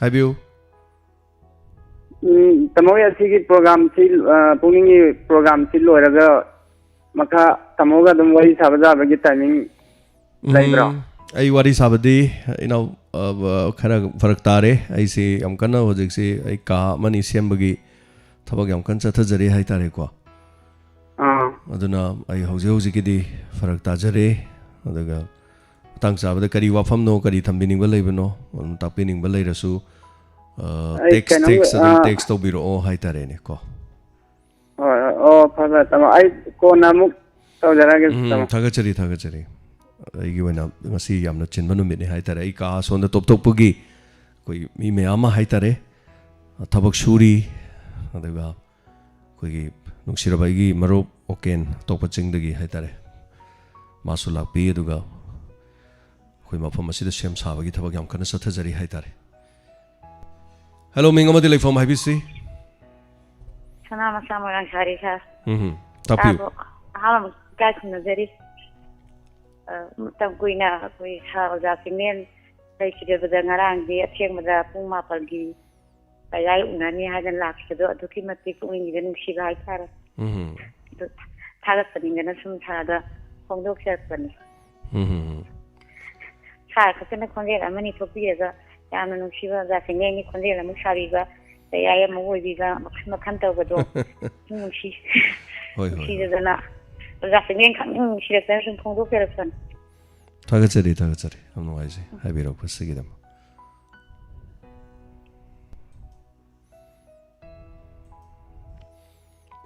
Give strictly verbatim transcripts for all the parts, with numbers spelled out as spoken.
ꯍꯥꯏꯕꯤꯌꯨ꯫ ꯎꯝ, ꯇꯥꯃꯣꯒꯤ ꯑꯁꯤꯒꯤ ꯄ꯭ꯔꯣꯒꯥꯝꯁꯤ, ꯑ, ꯄꯨꯛꯅꯤꯡꯒꯤ ꯄ꯭ꯔꯣꯒꯥꯝꯁꯤ ꯂꯣꯏꯔꯒ ꯃꯈꯥ ꯇꯥꯃꯣꯒ ꯑꯗꯨꯝ ꯋꯥꯔꯤ ꯁꯥꯕ ꯌꯥꯕꯒꯤ ꯇꯥꯏꯃꯤꯡ ꯂꯩꯕ꯭ꯔꯣ? ꯎꯝ, ꯑꯩ ꯋꯥꯔꯤ ꯁꯥꯕꯗꯤ, ꯏꯅꯥꯎ, ꯑ, ꯈꯔ ꯐꯔꯛ ꯇꯥꯔꯦ꯫ ꯑꯩꯁꯤ ꯌꯥꯝ ꯀꯟꯅ ꯍꯧꯖꯤꯛꯁꯤ ꯑꯩ ꯀꯥ ꯑꯃꯅꯤ ꯁꯦꯝꯕꯒꯤ ꯊꯕꯛ ꯌꯥꯝ ꯀꯟꯅ ꯆꯠꯊꯖꯔꯤ ꯍꯥꯏꯇꯥꯔꯦꯀꯣ꯫ ꯑꯥ꯫ ꯑꯗꯨꯅ ꯑꯩ ꯍꯧꯖꯤꯛ ꯍꯧꯖꯤꯛꯀꯤꯗꯤ ꯐꯔꯛ ꯇꯥꯖꯔꯦ꯫ ꯑꯗꯨꯒ ꯃꯇꯥꯡ ꯆꯥꯕꯗ ꯀꯔꯤ ꯋꯥꯐꯝꯅꯣ, ꯀꯔꯤ ꯊꯝꯕꯤꯅꯤꯡꯕ ꯂꯩꯕꯅꯣ, ꯑꯗꯨꯝ ꯇꯥꯛꯄꯤꯅꯤꯡꯕ ꯂꯩꯔꯁꯨ, ꯑ, ꯑꯩ text, ꯀꯩꯅꯣ, text ꯑꯗꯨꯝ ꯑ, text ꯇꯧꯕꯤꯔꯛꯑꯣ ꯍꯥꯏꯇꯥꯔꯦꯅꯦꯀꯣ꯫ ꯍꯣꯏ, ꯍꯣꯏ꯫ ꯑꯣ, ꯐꯔꯦ, ꯐꯔꯦ, ꯇꯥꯃꯣ꯫ ꯑꯩ ꯀꯣꯟꯅ ꯑꯃꯨꯛ ꯇꯧꯖꯔꯛꯑꯒꯦ, ꯎꯝ, ꯇꯥꯃꯣ꯫ ꯊꯥꯒꯠꯆꯔꯤ, ꯊꯥꯒꯠꯆꯔꯤ꯫ ꯑꯩꯒꯤ ꯑꯣꯏꯅ ꯉꯁꯤ ꯌꯥꯝꯅ ꯆꯤꯟꯕ ꯅꯨꯃꯤꯠꯅꯤ ꯍꯥꯏꯇꯥꯔꯦ꯫ ꯑꯩ ꯀꯥ ꯑꯁꯣꯝꯗ ꯇꯣꯞ ꯇꯣꯞꯄꯒꯤ ꯑꯩꯈꯣꯏ ꯃꯤ ꯃꯌꯥꯝ ꯑꯃ ꯍꯥꯏꯇꯥꯔꯦ, ꯊꯕꯛ ꯁꯨꯔꯤ꯫ ꯑꯗꯨꯒ ꯑꯩꯈꯣꯏꯒꯤ ꯅꯨꯡꯁꯤꯔꯕ ꯑꯩꯒꯤ ꯃꯔꯨꯞ ꯑꯣꯀꯦꯟ, ꯑꯇꯣꯞꯄ ꯆꯤꯡꯗꯒꯤ ꯍꯥꯏꯇꯥꯔꯦ, ꯃꯥꯁꯨ ꯂꯥꯛꯄꯤ꯫ ꯑꯗꯨꯒ ꯑꯩꯈꯣꯏ ꯃꯐꯝ ꯑꯁꯤꯗ ꯁꯦꯝ ꯁꯥꯕꯒꯤ ꯊꯕꯛ ꯌꯥꯝ ꯀꯟꯅ ꯆꯠꯊꯖꯔꯤ ꯍꯥꯏꯇꯥꯔꯦ꯫ ꯍꯦꯂꯣ, ꯃꯤꯡ ꯑꯃꯗꯤ ꯂꯩꯐꯝ ꯍꯥꯏꯕꯤꯁꯤ꯫ ꯁꯅꯥ ꯃꯆꯥ ꯃꯣꯏꯔꯥꯡ ꯁꯥꯔꯤ ꯁꯥꯔ꯫ ꯎꯝ, ꯇꯥꯛꯄꯤꯌꯨ꯫ ꯇꯥꯕ꯭ꯔꯣ? ꯑꯍꯥꯟꯕ ꯏꯀꯥꯏ ꯈꯨꯝꯅꯖꯔꯤ꯫ ꯑ, ꯃꯇꯝ ꯀꯨꯏꯅ ꯑꯩꯈꯣꯏ ꯁꯥꯔ ꯑꯣꯖꯥ ꯆꯤꯡꯂꯦꯟ ꯂꯩꯈꯤꯗꯕꯗ ꯉꯔꯥꯡꯗꯤ ꯑꯊꯦꯡꯕꯗ ꯄꯨꯡ ꯃꯥꯄꯜꯒꯤ ꯄꯌꯥꯏ ꯎꯅꯅꯤ ꯍꯥꯏꯗꯅ ꯂꯥꯛꯈꯤꯕꯗꯣ ꯑꯗꯨꯛꯀꯤ ꯃꯇꯤꯛ ꯄꯨꯛꯅꯤꯡꯁꯤꯗ ꯅꯨꯡꯁꯤꯕ ꯍꯥꯏꯇꯥꯔꯦ꯫ ꯎꯝ, ꯑꯗꯨ ꯊꯥꯒꯠꯆꯅꯤꯡꯗꯅ ꯁꯨꯝ ꯁꯥꯔꯗ ꯐꯣꯡꯗꯣꯛꯆꯔꯛꯄꯅꯤ꯫ ꯎꯝ, ꯁꯥꯔ ꯈꯛꯇꯅ ꯈꯣꯟꯖꯦꯜ ꯑꯃꯅꯤ ꯊꯣꯛꯄꯤꯔꯒ ꯌꯥꯝꯅ ꯅꯨꯡꯁꯤꯕ ꯑꯣꯖꯥ ꯆꯤꯡꯂꯦꯟꯒꯤ ꯈꯣꯟꯖꯦꯜ ꯑꯃ ꯁꯥꯕꯤꯕ, ꯇꯌꯥꯏ ꯑꯃ ꯑꯣꯏꯕꯤꯕ, ꯃꯈꯜ ꯃꯈꯜ ꯇꯧꯕꯗꯣ ꯁꯨꯝ ꯅꯨꯡꯁꯤ ꯍꯣꯏ, ꯍꯣꯏ, ꯍꯣꯏ꯫ ꯅꯨꯡꯁꯤꯖꯗꯅ ꯑꯣꯖꯥ ꯆꯤꯡꯂꯦꯟ ꯈꯛ ꯅꯨꯡꯁꯤꯔꯛꯇꯅ ꯁꯨꯝ ꯐꯣꯡꯗꯣꯛꯆꯔꯛꯄꯅꯤ꯫ ꯊꯥꯒꯠꯆꯔꯤ, ꯊꯥꯒꯠꯆꯔꯤ꯫ ꯌꯥꯝ ꯅꯨꯡꯉꯥꯏꯖꯩ ꯍꯥꯏꯕꯤꯔꯛꯄꯁꯤꯒꯤꯗꯃꯛ꯫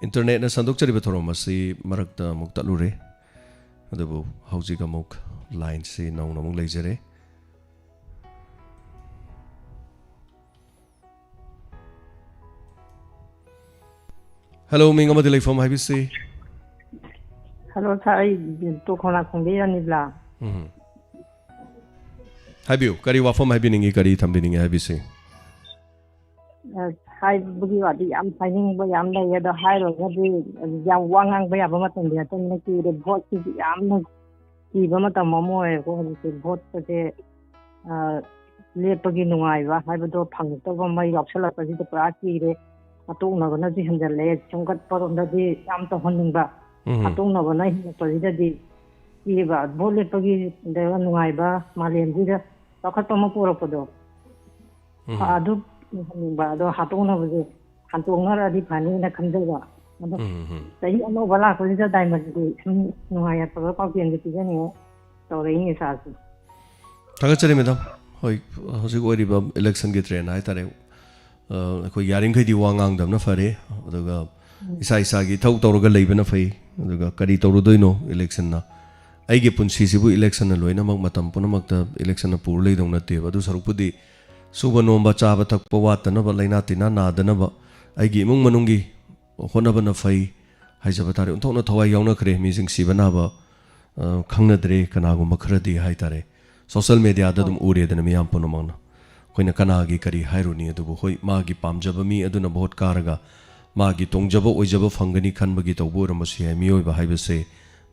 ꯏꯟꯇꯔꯅꯦꯠꯅ ꯁꯟꯗꯣꯛꯆꯔꯤꯕ ꯊꯧꯔꯝ ꯑꯁꯤ ꯃꯔꯛꯇ ꯑꯃꯨꯛ ꯇꯠꯂꯨꯔꯦ, ꯑꯗꯨꯕꯨ ꯍꯧꯖꯤꯛ ꯑꯃꯨꯛ ꯂꯥꯏꯟꯁꯤ ꯅꯧꯅ ꯑꯃꯨꯛ ꯂꯩꯖꯔꯦ꯫ ꯍꯦꯂꯣ, ꯃꯤꯡ ꯑꯃꯗꯤ ꯂꯩꯐꯝ ꯍꯥꯏꯕꯤꯁꯤ꯫ ꯍꯜꯂꯣ ꯁꯥꯔ, ꯑꯩ ꯇꯣꯈꯣꯡꯅꯥꯈꯣꯡꯗꯩ ꯔꯥꯅꯤꯕꯂꯥ꯫ ꯎꯝ꯫ ꯍꯥꯏꯕꯤꯌꯨ, ꯀꯔꯤ ꯋꯥꯐꯝ ꯍꯥꯏꯕꯤꯅꯤꯡꯉꯤ, ꯀꯔꯤ ꯊꯝꯕꯤꯅꯤꯡꯉꯤ ꯍꯥꯏꯕꯤꯁꯤ? ꯑꯁ, ꯍꯥꯏꯕꯒꯤ ꯋꯥꯗꯤ ꯌꯥꯝ ꯍꯥꯏꯅꯤꯡꯕ ꯌꯥꯝ ꯂꯩ, ꯑꯗꯣ ꯍꯥꯏꯔꯨꯔꯒꯗꯤ ꯌꯥꯝ ꯋꯥ ꯉꯥꯡꯕ ꯌꯥꯕ ꯃꯇꯝꯗꯤ ꯅꯠꯇꯕꯅꯤꯅ ꯀꯤꯔꯦ꯫ ꯚꯣꯠꯁꯤꯁꯨ ꯌꯥꯝꯅ ꯀꯤꯕ ꯃꯇꯝ ꯑꯃ ꯑꯣꯏꯔꯦꯀꯣ ꯍꯧꯖꯤꯛꯁꯦ꯫ ꯚꯣꯠꯀꯁꯦ, ꯑ, ꯂꯦꯞꯄꯒꯤ ꯅꯨꯡꯉꯥꯏꯕ ꯍꯥꯏꯕꯗꯣ ꯐꯪꯉꯛꯇꯕ ꯑꯃ ꯌꯥꯎꯁꯜꯂꯛꯄꯁꯤꯗ ꯄꯨꯔꯥ ꯀꯤꯔꯦ꯫ ꯍꯥꯇꯣꯛꯅꯕꯅꯁꯨ ꯍꯦꯟꯖꯜꯂꯛꯑꯦ꯫ ꯁꯦꯝꯒꯠꯄꯔꯣꯝꯗꯗꯤ ꯌꯥꯝ ꯇꯧꯍꯟꯅꯤꯡꯕ, ꯎꯝ꯫ ꯍꯥꯇꯣꯛꯅꯕꯅ ꯍꯦꯜꯂꯛꯄꯁꯤꯗꯗꯤ ꯀꯤꯕ꯫ ꯚꯣꯠ ꯂꯦꯞꯄꯒꯤꯗ ꯅꯨꯡꯉꯥꯏꯕ, ꯃꯥꯂꯦꯝꯁꯤꯗ ꯆꯥꯎꯈꯠꯄ ꯑꯃ ꯄꯨꯔꯛꯄꯗꯣ, ꯎꯝ꯫ ꯑꯗꯨ ꯍꯦꯟꯅꯤꯡꯕ꯫ ꯑꯗꯣ ꯍꯥꯇꯣꯛꯅꯕꯁꯦ ꯍꯟꯇꯣꯛꯅꯔꯛꯑꯗꯤ ꯐꯅꯤꯅ ꯈꯟꯖꯕ꯫ ꯑꯗꯣ ꯎꯝ, ꯎꯝ꯫ ꯆꯍꯤ ꯑꯅꯧꯕ ꯂꯥꯛꯄꯁꯤꯗ ꯗꯥꯏꯃꯟꯒꯤ ꯁꯨꯝ ꯅꯨꯡꯉꯥꯏ ꯌꯥꯏꯐꯕ ꯄꯥꯎꯖꯦꯜꯁꯦ ꯄꯤꯖꯅꯤꯡꯉꯦ ꯇꯧꯔꯛꯏꯅꯦ ꯁꯥꯔꯁꯦ꯫ ꯊꯥꯒꯠꯆꯔꯤ ꯃꯦꯗꯥꯝ꯫ ꯍꯣꯏ, ꯍꯧꯖꯤꯛ ꯑꯣꯏꯔꯤꯕ ꯏꯂꯦꯛꯁꯟꯒꯤ ꯇ꯭ꯔꯦꯟ ꯍꯥꯏꯇꯥꯔꯦ, ꯑ, ꯑꯩꯈꯣꯏ ꯌꯥꯔꯤꯈꯩꯗꯤ ꯋꯥ ꯉꯥꯡꯗꯕꯅ ꯐꯔꯦ꯫ ꯑꯗꯨꯒ ꯏꯁꯥ ꯏꯁꯥꯒꯤ ꯏꯊꯧ ꯇꯧꯔꯒ ꯂꯩꯕꯅ ꯐꯩ꯫ ꯑꯗꯨꯒ ꯀꯔꯤ ꯇꯧꯔꯨꯗꯣꯏꯅꯣ ꯏꯂꯦꯛꯁꯟꯅ? ꯑꯩꯒꯤ ꯄꯨꯟꯁꯤꯁꯤꯕꯨ ꯏꯂꯦꯛꯁꯟꯅ ꯂꯣꯏꯅꯃꯛ, ꯃꯇꯝ ꯄꯨꯝꯅꯃꯛꯇ ꯏꯂꯦꯛꯁꯟꯅ ꯄꯨꯔ ꯂꯩꯗꯧ ꯅꯠꯇꯦꯕ꯫ ꯑꯗꯨ ꯁꯔꯨꯛꯄꯨꯗꯤ ꯁꯨꯕ ꯅꯣꯝꯕ, ꯆꯥꯕ ꯊꯛꯄ ꯋꯥꯠꯇꯅꯕ, ꯂꯥꯏꯅꯥ ꯇꯤꯟꯅꯥ ꯅꯥꯗꯅꯕ, ꯑꯩꯒꯤ ꯏꯃꯨꯡ ꯃꯅꯨꯡꯒꯤ ꯍꯣꯠꯅꯕꯅ ꯐꯩ ꯍꯥꯏꯖꯕ ꯇꯥꯔꯦ꯫ ꯑꯣꯟꯊꯣꯛꯅ ꯊꯋꯥꯏ ꯌꯥꯎꯅꯈ꯭ꯔꯦ ꯃꯤꯁꯤꯡ ꯁꯤꯕ ꯅꯥꯕ, ꯑ, ꯈꯪꯅꯗ꯭ꯔꯦ ꯀꯅꯥꯒꯨꯝꯕ ꯈꯔꯗꯤ ꯍꯥꯏꯇꯥꯔꯦ꯫ ꯁꯣꯁꯦꯜ ꯃꯦꯗꯤꯌꯥꯗ ꯑꯗꯨꯝ ꯎꯔꯦꯗꯅ ꯃꯤꯌꯥꯝ ꯄꯨꯝꯅꯃꯛꯅ꯫ ꯑꯩꯈꯣꯏꯅ ꯀꯅꯥꯒꯤ ꯀꯔꯤ ꯍꯥꯏꯔꯨꯅꯤ? ꯑꯗꯨꯕꯨ ꯍꯣꯏ, ꯃꯥꯒꯤ ꯄꯥꯝꯖꯕ ꯃꯤ ꯑꯗꯨꯅ ꯚꯣꯠ ꯀꯥꯔꯒ ꯃꯥꯒꯤ ꯇꯣꯡꯖꯕ ꯑꯣꯏꯖꯕ ꯐꯪꯒꯅꯤ ꯈꯟꯕꯒꯤ ꯇꯧꯕ ꯑꯣꯏꯔꯝꯕꯁꯨ ꯌꯥꯏ꯫ ꯃꯤꯑꯣꯏꯕ ꯍꯥꯏꯕꯁꯦ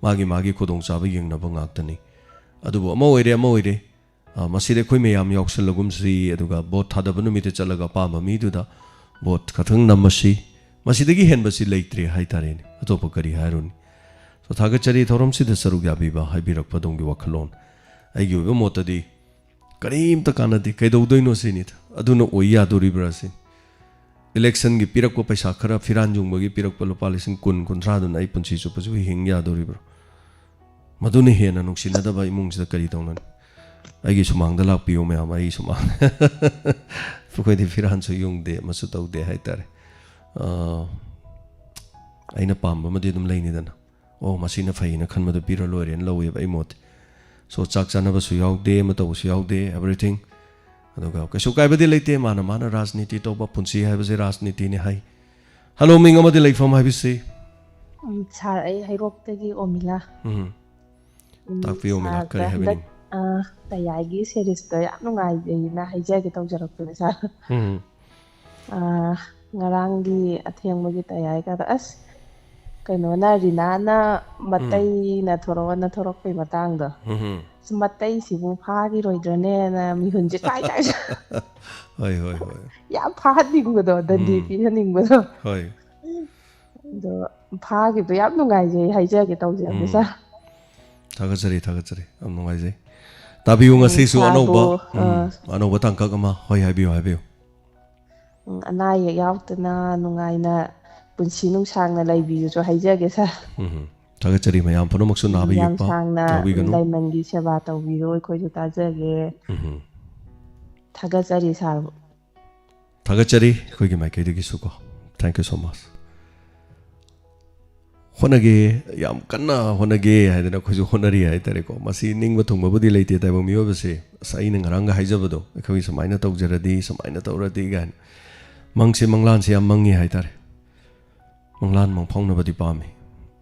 ꯃꯥꯒꯤ ꯃꯥꯒꯤ ꯈꯨꯗꯣꯡꯆꯥꯕ ꯌꯦꯡꯅꯕ ꯉꯥꯛꯇꯅꯤ꯫ ꯑꯗꯨꯕꯨ ꯑꯃ ꯑꯣꯏꯔꯦ ꯑꯃ ꯑꯣꯏꯔꯦ, ꯑ, ꯃꯁꯤꯗ ꯑꯩꯈꯣꯏ ꯃꯌꯥꯝ ꯌꯥꯎꯁꯜꯂꯒꯨꯝꯁꯤ, ꯑꯗꯨꯒ ꯚꯣꯠ ꯊꯥꯗꯕ ꯅꯨꯃꯤꯠꯇ ꯆꯠꯂꯒ ꯑꯄꯥꯝꯕ ꯃꯤꯗꯨꯗ ꯚꯣꯠ ꯈꯛꯇꯪ ꯅꯝꯃꯁꯤ꯫ ꯃꯁꯤꯗꯒꯤ ꯍꯦꯟꯕꯁꯤ ꯂꯩꯇ꯭ꯔꯦ ꯍꯥꯏꯇꯥꯔꯦꯅꯦ꯫ ꯑꯇꯣꯞꯄ ꯀꯔꯤ ꯍꯥꯏꯔꯨꯅꯤ? So, ꯊꯥꯒꯠꯆꯔꯤ ꯊꯧꯔꯝꯁꯤꯗ ꯁꯔꯨꯛ ꯌꯥꯕꯤꯕ, ꯍꯥꯏꯕꯤꯔꯛꯄ ꯑꯗꯣꯝꯒꯤ ꯋꯥꯈꯜꯂꯣꯟ꯫ ꯑꯩꯒꯤ ꯑꯣꯏꯕ ꯃꯣꯠꯇꯗꯤ ꯀꯔꯤꯝꯇ ꯀꯥꯟꯅꯗꯦ, ꯀꯩꯗꯧꯗꯣꯏꯅꯣ ꯁꯤꯅꯤꯗ꯫ ꯑꯗꯨꯅ ꯑꯣꯏ ꯌꯥꯗꯣꯔꯤꯕ꯭ꯔꯥ ꯁꯤ? ꯏꯂꯦꯛꯁꯟꯒꯤ ꯄꯤꯔꯛꯄ ꯄꯩꯁꯥ ꯈꯔ, ꯐꯤꯔꯥꯟ ꯌꯨꯡꯕꯒꯤ ꯄꯤꯔꯛꯄ ꯂꯨꯄꯥ ꯂꯤꯁꯤꯡ ꯀꯨꯟ, ꯀꯨꯟꯊ꯭ꯔꯥꯗꯨꯅ ꯑꯩ ꯄꯨꯟꯁꯤ ꯆꯨꯞꯄꯁꯤꯕꯨ ꯍꯤꯡ ꯌꯥꯗꯣꯔꯤꯕ꯭ꯔꯣ? ꯃꯗꯨꯅ ꯍꯦꯟꯅ ꯅꯨꯡꯁꯤꯅꯗꯕ ꯏꯃꯨꯡꯁꯤꯗ ꯀꯔꯤ ꯇꯧꯅꯅꯤ? ꯑꯩꯒꯤ ꯁꯨꯃꯥꯡꯗ ꯂꯥꯛꯄꯤꯌꯨ ꯃꯌꯥꯝ, ꯑꯩꯒꯤ ꯁꯨꯃꯥꯡ꯫ ꯑꯩꯈꯣꯏꯗꯤ ꯐꯤꯔꯥꯟꯁꯨ ꯌꯨꯡꯗꯦ, ꯑꯃꯁꯨ ꯇꯧꯗꯦ ꯍꯥꯏꯇꯥꯔꯦ꯫ ꯑ, ꯑꯩꯅ ꯄꯥꯝꯕ ꯑꯃꯗꯤ ꯑꯗꯨꯝ ꯂꯩꯅꯤꯗꯅ꯫ ꯑꯣ, ꯃꯁꯤꯅ ꯐꯩꯅ ꯈꯟꯕꯗꯣ ꯄꯤꯔ ꯂꯣꯏꯔꯦꯅ ꯂꯧꯋꯦꯕ ꯑꯩ ꯃꯣꯠꯇꯤ꯫ So, ꯆꯥꯛ ꯆꯥꯅꯕꯁꯨ ꯌꯥꯎꯗꯦ, ꯑꯃ ꯇꯧꯕꯁꯨ ꯌꯥꯎꯗꯦ, everything꯫ ꯑꯗꯨꯒ ꯀꯩꯁꯨ ꯀꯥꯏꯕꯗꯤ ꯂꯩꯇꯦ, ꯃꯥꯅ ꯃꯥꯅ ꯔꯥꯖꯅꯤꯇꯤ ꯇꯧꯕ, ꯄꯨꯟꯁꯤ ꯍꯥꯏꯕꯁꯦ ꯔꯥꯖꯅꯤꯇꯤꯅꯤ ꯍꯥꯏ꯫ ꯍꯜꯂꯣ, ꯃꯤꯡ ꯑꯃꯗꯤ ꯂꯩꯐꯝ ꯍꯥꯏꯕꯁꯤ? ꯎꯝ, ꯁꯥꯔ, ꯑꯩ ꯍꯩꯔꯣꯛꯇꯒꯤ ꯑꯣꯃꯤꯂꯥ꯫ ꯎꯝ꯫ ꯎꯝ, ꯇꯥꯛꯄꯤꯌꯨ, ꯑꯣꯃꯤꯂꯥ, ꯁꯥꯔꯗ ꯀꯔꯤ ꯍꯥꯏꯕꯤꯅꯤꯡ? ꯍꯟꯗꯛ, ꯑ, ꯇꯌꯥꯏꯒꯤ ꯁꯦꯔꯤꯁꯇꯣ ꯌꯥꯝ ꯅꯨꯡꯉꯥꯏꯖꯩꯅ ꯍꯥꯏꯖꯒꯦ ꯇꯧꯖꯔꯛꯄꯅꯦ, ꯁꯥꯔ꯫ ꯎꯝ꯫ ꯑ, ꯉꯔꯥꯡꯒꯤ ꯑꯊꯦꯡꯕꯒꯤ ꯇꯌꯥꯏꯒꯗꯣ ꯑꯁ ꯀꯩꯅꯣꯅ, ꯔꯤꯅꯥꯅ ꯃꯇꯩꯅ ꯊꯣꯔꯛꯑꯣꯅ ꯊꯣꯔꯛꯄꯩ ꯃꯇꯥꯡꯗꯣ꯫ ꯎꯝ꯫ "ꯑꯁ, ꯃꯇꯩꯁꯤꯕꯨ ꯐꯥꯈꯤꯔꯣꯏꯗ꯭ꯔꯅꯦꯅ ꯃꯤꯍꯨꯟꯁꯦ ꯆꯥꯏ ꯆꯥꯏ ꯆꯥꯏ"꯫ ꯍꯣꯏ, ꯍꯣꯏ, ꯍꯣꯏ꯫ ꯌꯥꯝ ꯐꯥꯍꯟꯅꯤꯡꯕꯗꯣ, ꯗꯟꯗꯤ ꯎꯝ꯫ ꯄꯤꯍꯟꯅꯤꯡꯕꯗꯣ꯫ ꯍꯣꯏ꯫ ꯑꯗꯣ ꯐꯥꯈꯤꯕꯗꯣ ꯌꯥꯝ ꯅꯨꯡꯉꯥꯏꯖꯩ ꯍꯥꯏꯖꯒꯦ ꯇꯧꯖꯕꯅꯦ, ꯎꯝ꯫ ꯁꯥꯔ꯫ ꯊꯥꯒꯠꯆꯔꯤ, ꯊꯥꯒꯠꯆꯔꯤ꯫ ꯌꯥꯝ ꯅꯨꯡꯉꯥꯏꯖꯩ꯫ ꯇꯥꯕꯤꯌꯨ, ꯎꯝ, ꯉꯁꯤꯁꯨ ꯁꯥꯔꯕꯨ, ꯑꯅꯧꯕ, ꯎꯝ, ꯑ, ꯑꯅꯧꯕ ꯇꯥꯡꯀꯛ ꯑꯃ꯫ ꯍꯣꯏ, ꯍꯥꯏꯕꯤꯌꯨ, ꯍꯥꯏꯕꯤꯌꯨ꯫ ꯎꯝ, ꯑꯅꯥ ꯑꯌꯦꯛ ꯌꯥꯎꯗꯅ ꯅꯨꯡꯉꯥꯏꯅ ꯄꯨꯟꯁꯤ ꯅꯨꯡꯁꯥꯡꯅ ꯂꯩꯕꯤꯌꯨꯁꯨ ꯍꯥꯏꯖꯒꯦ, ꯁꯥꯔ꯫ ꯎꯝ, ꯊꯥꯒꯠꯆꯔꯤ꯫ ꯃꯌꯥꯝ ꯄꯨꯝꯅꯃꯛꯁꯨ ꯎꯝ, ꯌꯥꯝ ꯅꯥꯕ ꯌꯦꯛꯄ ꯁꯥꯡꯅ ꯌꯥꯎꯕꯤꯒꯅꯨ꯫ ꯂꯥꯏꯃꯟꯒꯤ ꯁꯦꯕꯥ ꯇꯧꯕꯤꯔꯣ, ꯑꯩꯈꯣꯏꯁꯨ ꯇꯥꯖꯒꯦ꯫ ꯎꯝ꯫ ꯊꯥꯒꯠꯆꯔꯤ, ꯁꯥꯔꯕꯨ꯫ ꯊꯥꯒꯠꯆꯔꯤ ꯑꯩꯈꯣꯏꯒꯤ ꯃꯥꯏꯀꯩꯗꯒꯤꯁꯨ ꯀꯣ꯫ Thank you so much꯫ ꯍꯣꯠꯅꯒꯦ, ꯌꯥꯝ ꯀꯟꯅ ꯍꯣꯠꯅꯒꯦ ꯍꯥꯏꯗꯅ ꯑꯩꯈꯣꯏꯁꯨ ꯍꯣꯠꯅꯔꯤ ꯍꯥꯏꯇꯥꯔꯦꯀꯣ꯫ ꯃꯁꯤ ꯅꯤꯡꯕ ꯊꯨꯡꯕꯕꯨꯗꯤ ꯂꯩꯇꯦ, ꯇꯥꯏꯕꯪ ꯃꯤꯑꯣꯏꯕꯁꯦ꯫ ꯑꯁ, ꯑꯩꯅ ꯉꯔꯥꯡꯒ ꯍꯥꯏꯖꯕꯗꯣ, ꯑꯩꯈꯣꯏ ꯁꯨꯃꯥꯏꯅ ꯇꯧꯖꯔꯗꯤ, ꯁꯨꯃꯥꯏꯅ ꯇꯧꯔꯗꯤ ꯀꯥꯏꯅ꯫ ꯃꯪꯁꯦ, ꯃꯪꯂꯥꯟꯁꯦ ꯌꯥꯝ ꯃꯪꯉꯤ ꯍꯥꯏꯇꯥꯔꯦ꯫ ꯃꯪꯂꯥꯟ ꯃꯪꯐꯥꯎꯅꯕꯗꯤ ꯄꯥꯝꯃꯤ꯫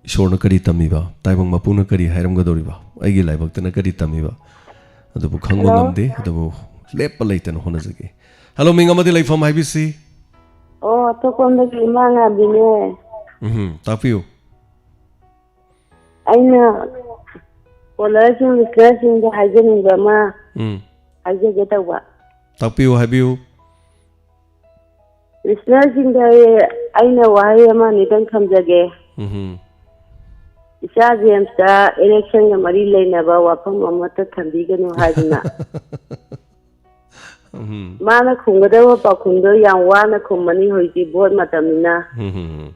ꯏꯁꯣꯔꯅ ꯀꯔꯤ ꯇꯝꯃꯤꯕ? ꯇꯥꯏꯕꯪ ꯃꯄꯨꯅ ꯀꯔꯤ ꯍꯥꯏꯔꯝꯒꯗꯧꯔꯤꯕ? ꯑꯩꯒꯤ ꯂꯥꯏꯕꯛꯇꯅ ꯀꯔꯤ ꯇꯝꯃꯤꯕ? ꯑꯗꯨꯕꯨ ꯈꯪꯕ ꯍꯜꯂꯣ꯫ ꯉꯝꯗꯦ, ꯑꯗꯨꯕꯨ ꯂꯦꯞꯄ ꯂꯩꯇꯅ ꯍꯣꯠꯅꯖꯒꯦ꯫ ꯍꯜꯂꯣ, ꯃꯤꯡ ꯑꯃꯗꯤ ꯂꯩꯐꯝ ꯍꯥꯏꯕꯤꯁꯤ꯫ ꯑꯣ, ꯑꯇꯣꯞꯄꯝꯗꯒꯤ ꯏꯃꯥ ꯉꯥꯟꯕꯤꯅꯦ꯫ ꯎꯝ, ꯇꯥꯛꯄꯤꯌꯨ꯫ ꯑꯩꯅ ꯀꯣꯂꯔꯁꯤꯡ, ꯂꯤꯁꯅꯔꯁꯤꯡꯗ ꯍꯥꯏꯖꯅꯤꯡꯕ ꯑꯃ ꯎꯝ꯫ ꯍꯥꯏꯖꯒꯦ ꯇꯧꯕ꯫ ꯇꯥꯛꯄꯤꯌꯨ, ꯍꯥꯏꯕꯤꯌꯨ꯫ ꯂꯤꯁꯅꯔꯁꯤꯡꯗ ꯑꯩ, ꯑꯩꯅ ꯋꯥꯍꯩ ꯑꯃ ꯑꯅꯤꯗꯪ ꯊꯝꯖꯒꯦ꯫ ꯎꯝ꯫ ꯏꯆꯥ ꯖꯦꯝꯁꯇ ꯏꯂꯦꯛꯁꯟꯒ ꯃꯔꯤ ꯂꯩꯅꯕ ꯋꯥꯐꯝ ꯑꯃꯠꯇ ꯊꯝꯕꯤꯒꯅꯨ ꯍꯥꯏꯗꯨꯅ꯫ ꯎꯝ꯫ ꯃꯥꯅ ꯈꯨꯝꯒꯗꯕ ꯄꯥꯎꯈꯨꯝꯗꯣ ꯌꯥꯝ ꯋꯥꯅ ꯈꯨꯝꯃꯅꯤ, ꯍꯧꯖꯤꯛꯇꯤ ꯚꯣꯠ ꯃꯇꯝꯅꯤꯅ꯫ ꯎꯝ, ꯎꯝ, ꯎꯝ꯫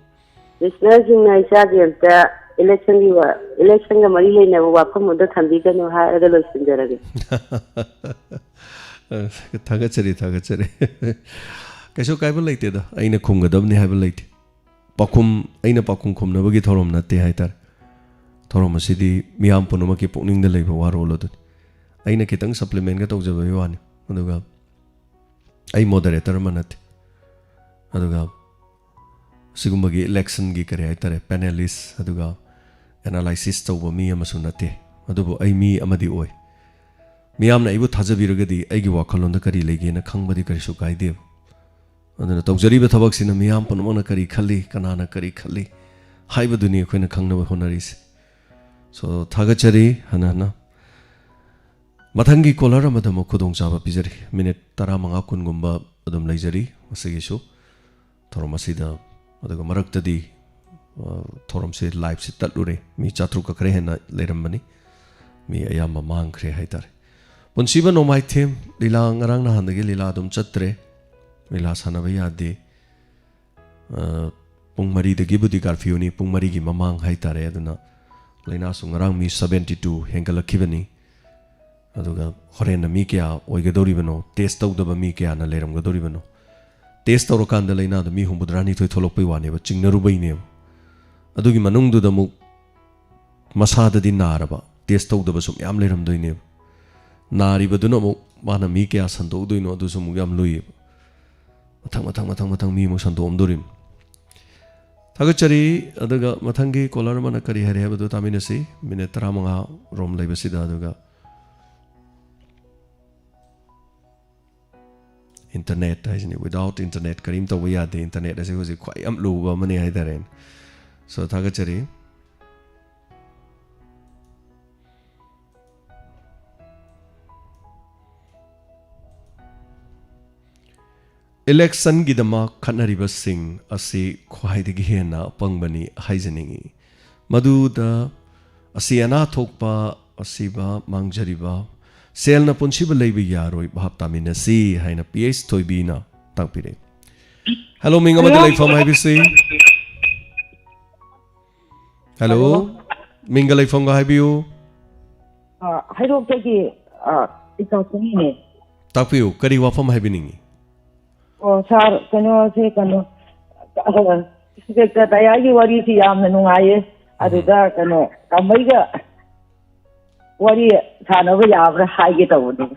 ꯂꯤꯁꯅꯔꯁꯤꯡꯅ ꯏꯆꯥ ꯖꯦꯝꯁꯇ ꯏꯂꯦꯛꯁꯟꯒꯤ ꯋꯥ-, ꯏꯂꯦꯛꯁꯟꯒ ꯃꯔꯤ ꯂꯩꯅꯕ ꯋꯥꯐꯝ ꯑꯃꯗ ꯊꯝꯕꯤꯒꯅꯨ ꯍꯥꯏꯔꯒ ꯂꯣꯏꯁꯤꯟꯖꯔꯒꯦ꯫ ꯑ, ꯊꯥꯒꯠꯆꯔꯤ, ꯊꯥꯒꯠꯆꯔꯤ꯫ ꯀꯩꯁꯨ ꯀꯥꯏꯕ ꯂꯩꯇꯦꯗ, ꯑꯩꯅ ꯈꯨꯝꯒꯗꯕꯅꯤ ꯍꯥꯏꯕ ꯂꯩꯇꯦ꯫ ꯄꯥꯎꯈꯨꯝ, ꯑꯩꯅ ꯄꯥꯎꯈꯨꯝ ꯈꯨꯝꯅꯕꯒꯤ ꯊꯧꯔꯝ ꯅꯠꯇꯦ ꯍꯥꯏꯇꯥꯔꯦ꯫ ꯊꯧꯔꯝ ꯑꯁꯤꯗꯤ ꯃꯤꯌꯥꯝ ꯄꯨꯝꯅꯃꯛꯀꯤ ꯄꯨꯛꯅꯤꯡꯗ ꯂꯩꯕ ꯋꯥꯔꯣꯜ ꯑꯗꯨꯅꯤ꯫ ꯑꯩꯅ ꯈꯤꯇꯪ ꯁꯄ꯭ꯂꯤꯃꯦꯟꯒ ꯇꯧꯖꯕꯒꯤ ꯋꯥꯅꯤ꯫ ꯑꯗꯨꯒ ꯑꯩ ꯃꯣꯗꯔꯦꯇꯔ ꯑꯃ ꯅꯠꯇꯦ꯫ ꯑꯗꯨꯒ ꯁꯤꯒꯨꯝꯕꯒꯤ ꯏꯂꯦꯛꯁꯟꯒꯤ ꯀꯔꯤ ꯍꯥꯏꯇꯥꯔꯦ, ꯄꯦꯅꯦꯂꯤꯁ, ꯑꯗꯨꯒ ꯑꯦꯅꯥꯂꯥꯏꯁꯤꯁ ꯇꯧꯕ ꯃꯤ ꯑꯃꯁꯨ ꯅꯠꯇꯦ꯫ ꯑꯗꯨꯕꯨ ꯑꯩ ꯃꯤ ꯑꯃꯗꯤ ꯑꯣꯏ꯫ ꯃꯤꯌꯥꯝꯅ ꯑꯩꯕꯨ ꯊꯥꯖꯕꯤꯔꯒꯗꯤ ꯑꯩꯒꯤ ꯋꯥꯈꯜꯂꯣꯟꯗ ꯀꯔꯤ ꯂꯩꯒꯦꯅ ꯈꯪꯕꯗꯤ ꯀꯔꯤꯁꯨ ꯀꯥꯏꯗꯦꯕ꯫ ꯑꯗꯨꯅ ꯇꯧꯖꯔꯤꯕ ꯊꯕꯛꯁꯤꯅ ꯃꯤꯌꯥꯝ ꯄꯨꯝꯅꯃꯛꯅ ꯀꯔꯤ ꯈꯜꯂꯤ, ꯀꯅꯥꯅ ꯀꯔꯤ ꯈꯜꯂꯤ, ꯍꯥꯏꯕꯗꯨꯅꯤ ꯑꯩꯈꯣꯏꯅ ꯈꯪꯅꯕ ꯍꯣꯠꯅꯔꯤꯁꯦ꯫ So, ꯊꯥꯒꯠꯆꯔꯤ ꯍꯟꯅ ꯍꯟꯅ꯫ ꯃꯊꯪꯒꯤ caller ꯑꯃꯗ ꯑꯃꯨꯛ ꯈꯨꯗꯣꯡꯆꯥꯕ ꯄꯤꯖꯔꯤ꯫ Minute ꯇꯔꯥꯃꯉꯥ ꯀꯨꯟꯒꯨꯝꯕ ꯑꯗꯨꯝ ꯂꯩꯖꯔꯤ ꯃꯁꯤꯒꯤꯁꯨ ꯊꯧꯔꯝ ꯑꯁꯤꯗ꯫ ꯑꯗꯨꯒ ꯃꯔꯛꯇꯗꯤ, ꯑ, ꯊꯧꯔꯝꯁꯦ liveꯁꯦ ꯇꯠꯂꯨꯔꯦ꯫ ꯃꯤ ꯆꯥꯇ꯭ꯔꯨꯛꯀ ꯈꯔ ꯍꯦꯟꯅ ꯂꯩꯔꯝꯕꯅꯤ꯫ ꯃꯤ ꯑꯌꯥꯝꯕ ꯃꯥꯡꯈ꯭ꯔꯦ ꯍꯥꯏꯇꯥꯔꯦ꯫ ꯄꯨꯟꯁꯤꯕ ꯅꯣꯡꯃꯥꯏꯊꯦꯝ ꯂꯤꯂꯥ ꯉꯔꯥꯡ ꯅꯍꯥꯟꯗꯒꯤ ꯂꯤꯂꯥ ꯑꯗꯨꯝ ꯆꯠꯇ꯭ꯔꯦ꯫ ꯂꯤꯂꯥ ꯁꯥꯟꯅꯕ ꯌꯥꯗꯦ꯫ ꯑ, ꯄꯨꯡ ꯃꯔꯤꯗꯒꯤꯕꯨꯗꯤ curfewꯅꯤ, ꯄꯨꯡ ꯃꯔꯤꯒꯤ ꯃꯃꯥꯡ ꯍꯥꯏꯇꯥꯔꯦ꯫ ꯑꯗꯨꯅ ꯂꯥꯏꯅꯥꯁꯨ ꯉꯔꯥꯡ ꯃꯤ seventy two ꯍꯦꯟꯒꯠꯂꯛꯈꯤꯕꯅꯤ꯫ ꯑꯗꯨꯒ ꯍꯣꯔꯦꯟꯅ ꯃꯤ ꯀꯌꯥ ꯑꯣꯏꯒꯗꯧꯔꯤꯕꯅꯣ, test ꯇꯧꯗꯕ ꯃꯤ ꯀꯌꯥꯅ ꯂꯩꯔꯝꯒꯗꯧꯔꯤꯕꯅꯣ? Test ꯇꯧꯔꯀꯥꯟꯗ ꯂꯥꯏꯅꯥꯗ ꯃꯤ ꯍꯨꯝꯐꯨꯇꯔꯥꯅꯤꯊꯣꯏ ꯊꯣꯛꯂꯛꯄꯩ ꯋꯥꯅꯦꯕ, ꯆꯤꯡꯅꯔꯨꯕꯩꯅꯦꯕ꯫ ꯑꯗꯨꯒꯤ ꯃꯅꯨꯡꯗꯨꯗ ꯑꯃꯨꯛ ꯃꯁꯥꯗꯗꯤ ꯅꯥꯔꯕ, test ꯇꯧꯗꯕꯁꯨ ꯃꯌꯥꯝ ꯂꯩꯔꯝꯗꯣꯏꯅꯦꯕ꯫ ꯅꯥꯔꯤꯕꯗꯨꯅ ꯑꯃꯨꯛ ꯃꯥꯅ ꯃꯤ ꯀꯌꯥ ꯁꯟꯗꯣꯛꯎꯗꯣꯏꯅꯣ, ꯑꯗꯨꯁꯨ ꯑꯃꯨꯛ ꯌꯥꯝ ꯂꯨꯏꯌꯦꯕ꯫ ꯃꯊꯪ, ꯃꯊꯪ, ꯃꯊꯪ, ꯃꯊꯪ ꯃꯤ ꯑꯃꯨꯛ ꯁꯟꯗꯣꯛꯑꯝꯗꯣꯔꯤꯕꯅꯤ꯫ ꯊꯥꯒꯠꯆꯔꯤ꯫ ꯑꯗꯨꯒ ꯃꯊꯪꯒꯤ caller ꯑꯃꯅ ꯀꯔꯤ ꯍꯥꯏꯔꯤ ꯍꯥꯏꯕꯗꯨ ꯇꯥꯃꯤꯟꯅꯁꯤ꯫ Minute ꯇꯔꯥꯃꯉꯥ ꯔꯣꯝ ꯂꯩꯕꯁꯤꯗ꯫ ꯑꯗꯨꯒ internet ꯍꯥꯏꯁꯤꯅꯤ, without internet ꯀꯔꯤꯝ ꯇꯧꯕ ꯌꯥꯗꯦ꯫ Internet ꯑꯁꯤ ꯍꯧꯖꯤꯛ ꯈ꯭ꯋꯥꯏ ꯌꯥꯝ ꯂꯨꯕ ꯑꯃꯅꯤ ꯍꯥꯏꯇꯥꯔꯦꯅꯦ꯫ So, ꯊꯥꯒꯠꯆꯔꯤ꯫ Electionꯒꯤꯗꯃꯛ ꯈꯠꯅꯔꯤꯕꯁꯤꯡ ꯑꯁꯤ ꯈ꯭ꯋꯥꯏꯗꯒꯤ ꯍꯦꯟꯅ ꯑꯄꯪꯕꯅꯤ ꯍꯥꯏꯖꯅꯤꯡꯏ꯫ ꯃꯗꯨꯗ ꯑꯁꯤ ꯑꯅꯥ ꯊꯣꯛꯄ, ꯑꯁꯤꯕ, ꯃꯥꯡꯖꯔꯤꯕ, ꯁꯦꯜꯅ ꯄꯨꯟꯁꯤꯕ ꯂꯩꯕ ꯌꯥꯔꯣꯏ, ꯚꯥꯞ ꯇꯥꯃꯤꯟꯅꯁꯤ ꯍꯥꯏꯅ P H ꯊꯣꯏꯕꯤꯅ ꯇꯥꯛꯄꯤꯔꯦ꯫ Hello, ꯃꯤꯡ ꯑꯃꯗꯤ hello, ꯂꯩꯐꯝ ꯍꯥꯏꯕꯤꯁꯤ꯫ Hello, hello, ꯃꯤꯡꯒ ꯂꯩꯐꯝꯒ ꯍꯥꯏꯕꯤꯌꯨ꯫ ꯑ, ꯍꯩꯔꯣꯛꯇꯒꯤ, ꯑ, ꯏꯆꯥ ꯁꯣꯝꯒꯤꯅꯦ꯫ ꯇꯥꯛꯄꯤꯌꯨ, ꯀꯔꯤ ꯋꯥꯐꯝ ꯍꯥꯏꯕꯤꯅꯤꯡꯉꯤ? ꯑꯣ, sir, ꯀꯩꯅꯣꯁꯦ, ꯀꯩꯅꯣ, ꯑ, Inspector ꯇꯌꯥꯏꯒꯤ ꯋꯥꯔꯤꯁꯤ ꯌꯥꯝꯅ ꯅꯨꯡꯉꯥꯏꯌꯦ꯫ ꯎꯝ꯫ ꯑꯗꯨꯗ, ꯀꯩꯅꯣ, ꯀꯃꯩꯒ ꯋꯥꯔꯤ ꯁꯥꯟꯅꯕ ꯌꯥꯕ꯭ꯔꯥ ꯍꯥꯏꯒꯦ ꯇꯧꯕꯅꯦ꯫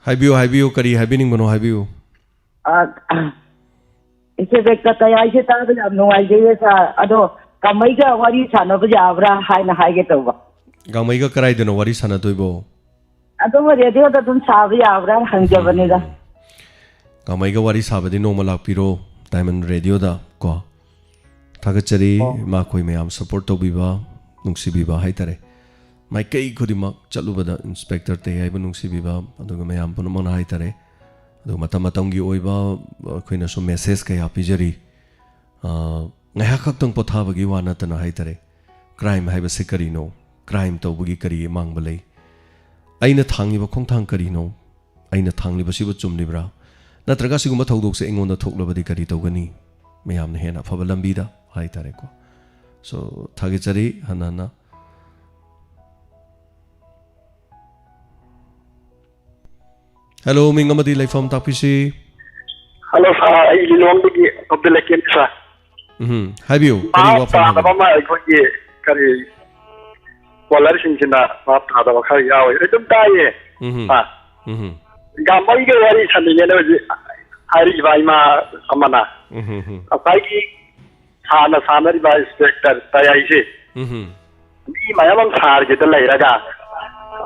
ꯍꯥꯏꯕꯤꯌꯨ, ꯍꯥꯏꯕꯤꯌꯨ, ꯀꯔꯤ ꯍꯥꯏꯕꯤꯅꯤꯡꯕꯅꯣ ꯍꯥꯏꯕꯤꯌꯨ꯫ ꯑ, Inspector ꯇꯌꯥꯏꯁꯦ ꯇꯥꯕ ꯌꯥꯝ ꯅꯨꯡꯉꯥꯏꯖꯩꯌꯦ, sir꯫ ꯑꯗꯣ ꯀꯃꯩꯒ ꯋꯥꯔꯤ ꯁꯥꯟꯅꯕ ꯌꯥꯕ꯭ꯔꯥ ꯍꯥꯏꯅ ꯍꯥꯏꯒꯦ ꯇꯧꯕ꯫ ꯀꯃꯩꯒ ꯀꯔꯥꯏꯗꯅꯣ ꯋꯥꯔꯤ ꯁꯥꯟꯅꯗꯣꯏꯕꯣ? ꯑꯗꯨꯝ radioꯗ ꯑꯗꯨꯝ ꯁꯥꯕ ꯌꯥꯕ꯭ꯔꯥ ꯍꯪꯖꯕꯅꯤꯗ꯫ ꯎꯝ꯫ ꯀꯃꯩꯒ ꯋꯥꯔꯤ ꯁꯥꯕꯗꯤ ꯅꯣꯡꯃ ꯂꯥꯛꯄꯤꯔꯣ, Diamond Radio ꯗ ꯀꯣ, ꯊꯥꯒꯠꯆꯔꯤ꯫ ꯑꯣ꯫ ꯃꯈꯣꯏ ꯃꯌꯥꯝ support ꯇꯧꯕꯤꯕ, ꯅꯨꯡꯁꯤꯕꯤꯕ ꯍꯥꯏꯇꯥꯔꯦ꯫ ꯃꯥꯏꯀꯩ ꯈꯨꯗꯤꯡꯃꯛ ꯆꯠꯂꯨꯕꯗ ꯏꯟꯁꯄꯦꯛꯇꯔ ꯇꯦ ꯍꯥꯏꯕ ꯅꯨꯡꯁꯤꯕꯤꯕ, ꯑꯗꯨꯒ ꯃꯌꯥꯝ ꯄꯨꯝꯅꯃꯛꯅ ꯍꯥꯏꯇꯥꯔꯦ꯫ ꯑꯗꯨꯒ ꯃꯇꯝ ꯃꯇꯝꯒꯤ ꯑꯣꯏꯕ ꯑꯩꯈꯣꯏꯅꯁꯨ message ꯀꯌꯥ ꯄꯤꯖꯔꯤ꯫ ꯑ, ꯉꯥꯏꯍꯥꯛ ꯈꯛꯇꯪ ꯄꯣꯊꯥꯕꯒꯤ ꯋꯥ ꯅꯠꯇꯅ ꯍꯥꯏꯇꯥꯔꯦ꯫ Crime ꯍꯥꯏꯕꯁꯤ ꯀꯔꯤꯅꯣ? Crime ꯇꯧꯕꯒꯤ ꯀꯔꯤ ꯑꯃꯥꯡꯕ ꯂꯩ? ꯑꯩꯅ ꯊꯥꯡꯉꯤꯕ ꯈꯣꯡꯊꯥꯡ ꯀꯔꯤꯅꯣ? ꯑꯩꯅ ꯊꯥꯡꯂꯤꯕꯁꯤꯕꯨ ꯆꯨꯝꯂꯤꯕ꯭ꯔꯥ? ꯅꯠꯇ꯭ꯔꯒ ꯑꯁꯤꯒꯨꯝꯕ ꯊꯧꯗꯣꯛꯁꯦ ꯑꯩꯉꯣꯟꯗ ꯊꯣꯛꯂꯕꯗꯤ ꯀꯔꯤ ꯇꯧꯒꯅꯤ? ꯃꯌꯥꯝꯅ ꯍꯦꯟꯅ ꯑꯐꯕ ꯂꯝꯕꯤꯗ ꯍꯥꯏꯇꯥꯔꯦꯀꯣ꯫ So, ꯊꯥꯒꯠꯆꯔꯤ ꯍꯟꯅ ꯍꯟꯅ꯫ Hello, ꯃꯤꯡ ꯑꯃꯗꯤ ꯂꯩꯐꯝ ꯇꯥꯛꯄꯤꯁꯤ꯫ Hello, sir. ꯑꯩ ꯂꯤꯂꯣꯡꯗꯒꯤ ꯑꯕꯗꯨꯜ ꯍꯀꯤꯝ, sir꯫ ꯎꯝ, ꯍꯥꯏꯕꯤꯌꯨ, ꯀꯔꯤ ꯚꯥꯞ ꯋꯥꯐꯝ ꯇꯥꯗꯕ ꯍꯥꯏꯕꯤꯌꯨ? ꯑꯃ ꯑꯩꯈꯣꯏꯒꯤ ꯀꯔꯤ ꯀꯣꯂꯔꯁꯤꯡꯁꯤꯅ ꯚꯥꯞ ꯇꯥꯗꯕ ꯈꯔ ꯌꯥꯎꯋꯦ꯫ ꯑꯗꯨꯝ ꯇꯥꯏꯌꯦ꯫ ꯎꯝ꯫ ꯑꯥ꯫ ꯎꯝ꯫ ꯒꯥꯡꯃꯩꯒ ꯋꯥꯔꯤ ꯁꯥꯅꯤꯡꯉꯦꯅ ꯍꯧꯖꯤꯛ ꯍꯥꯏꯔꯤꯕ ꯏꯃꯥ ꯑꯃꯅ ꯎꯝ꯫ ꯉꯁꯥꯏꯒꯤ ꯁꯥꯔꯅ ꯁꯥꯟꯅꯔꯤꯕ ꯏꯟꯁꯄꯦꯛꯇꯔ ꯇꯌꯥꯏꯁꯦ ꯎꯝ꯫ ꯃꯤ ꯃꯌꯥꯝ ꯑꯃ ꯁꯥꯔꯒꯤꯗ ꯂꯩꯔꯒ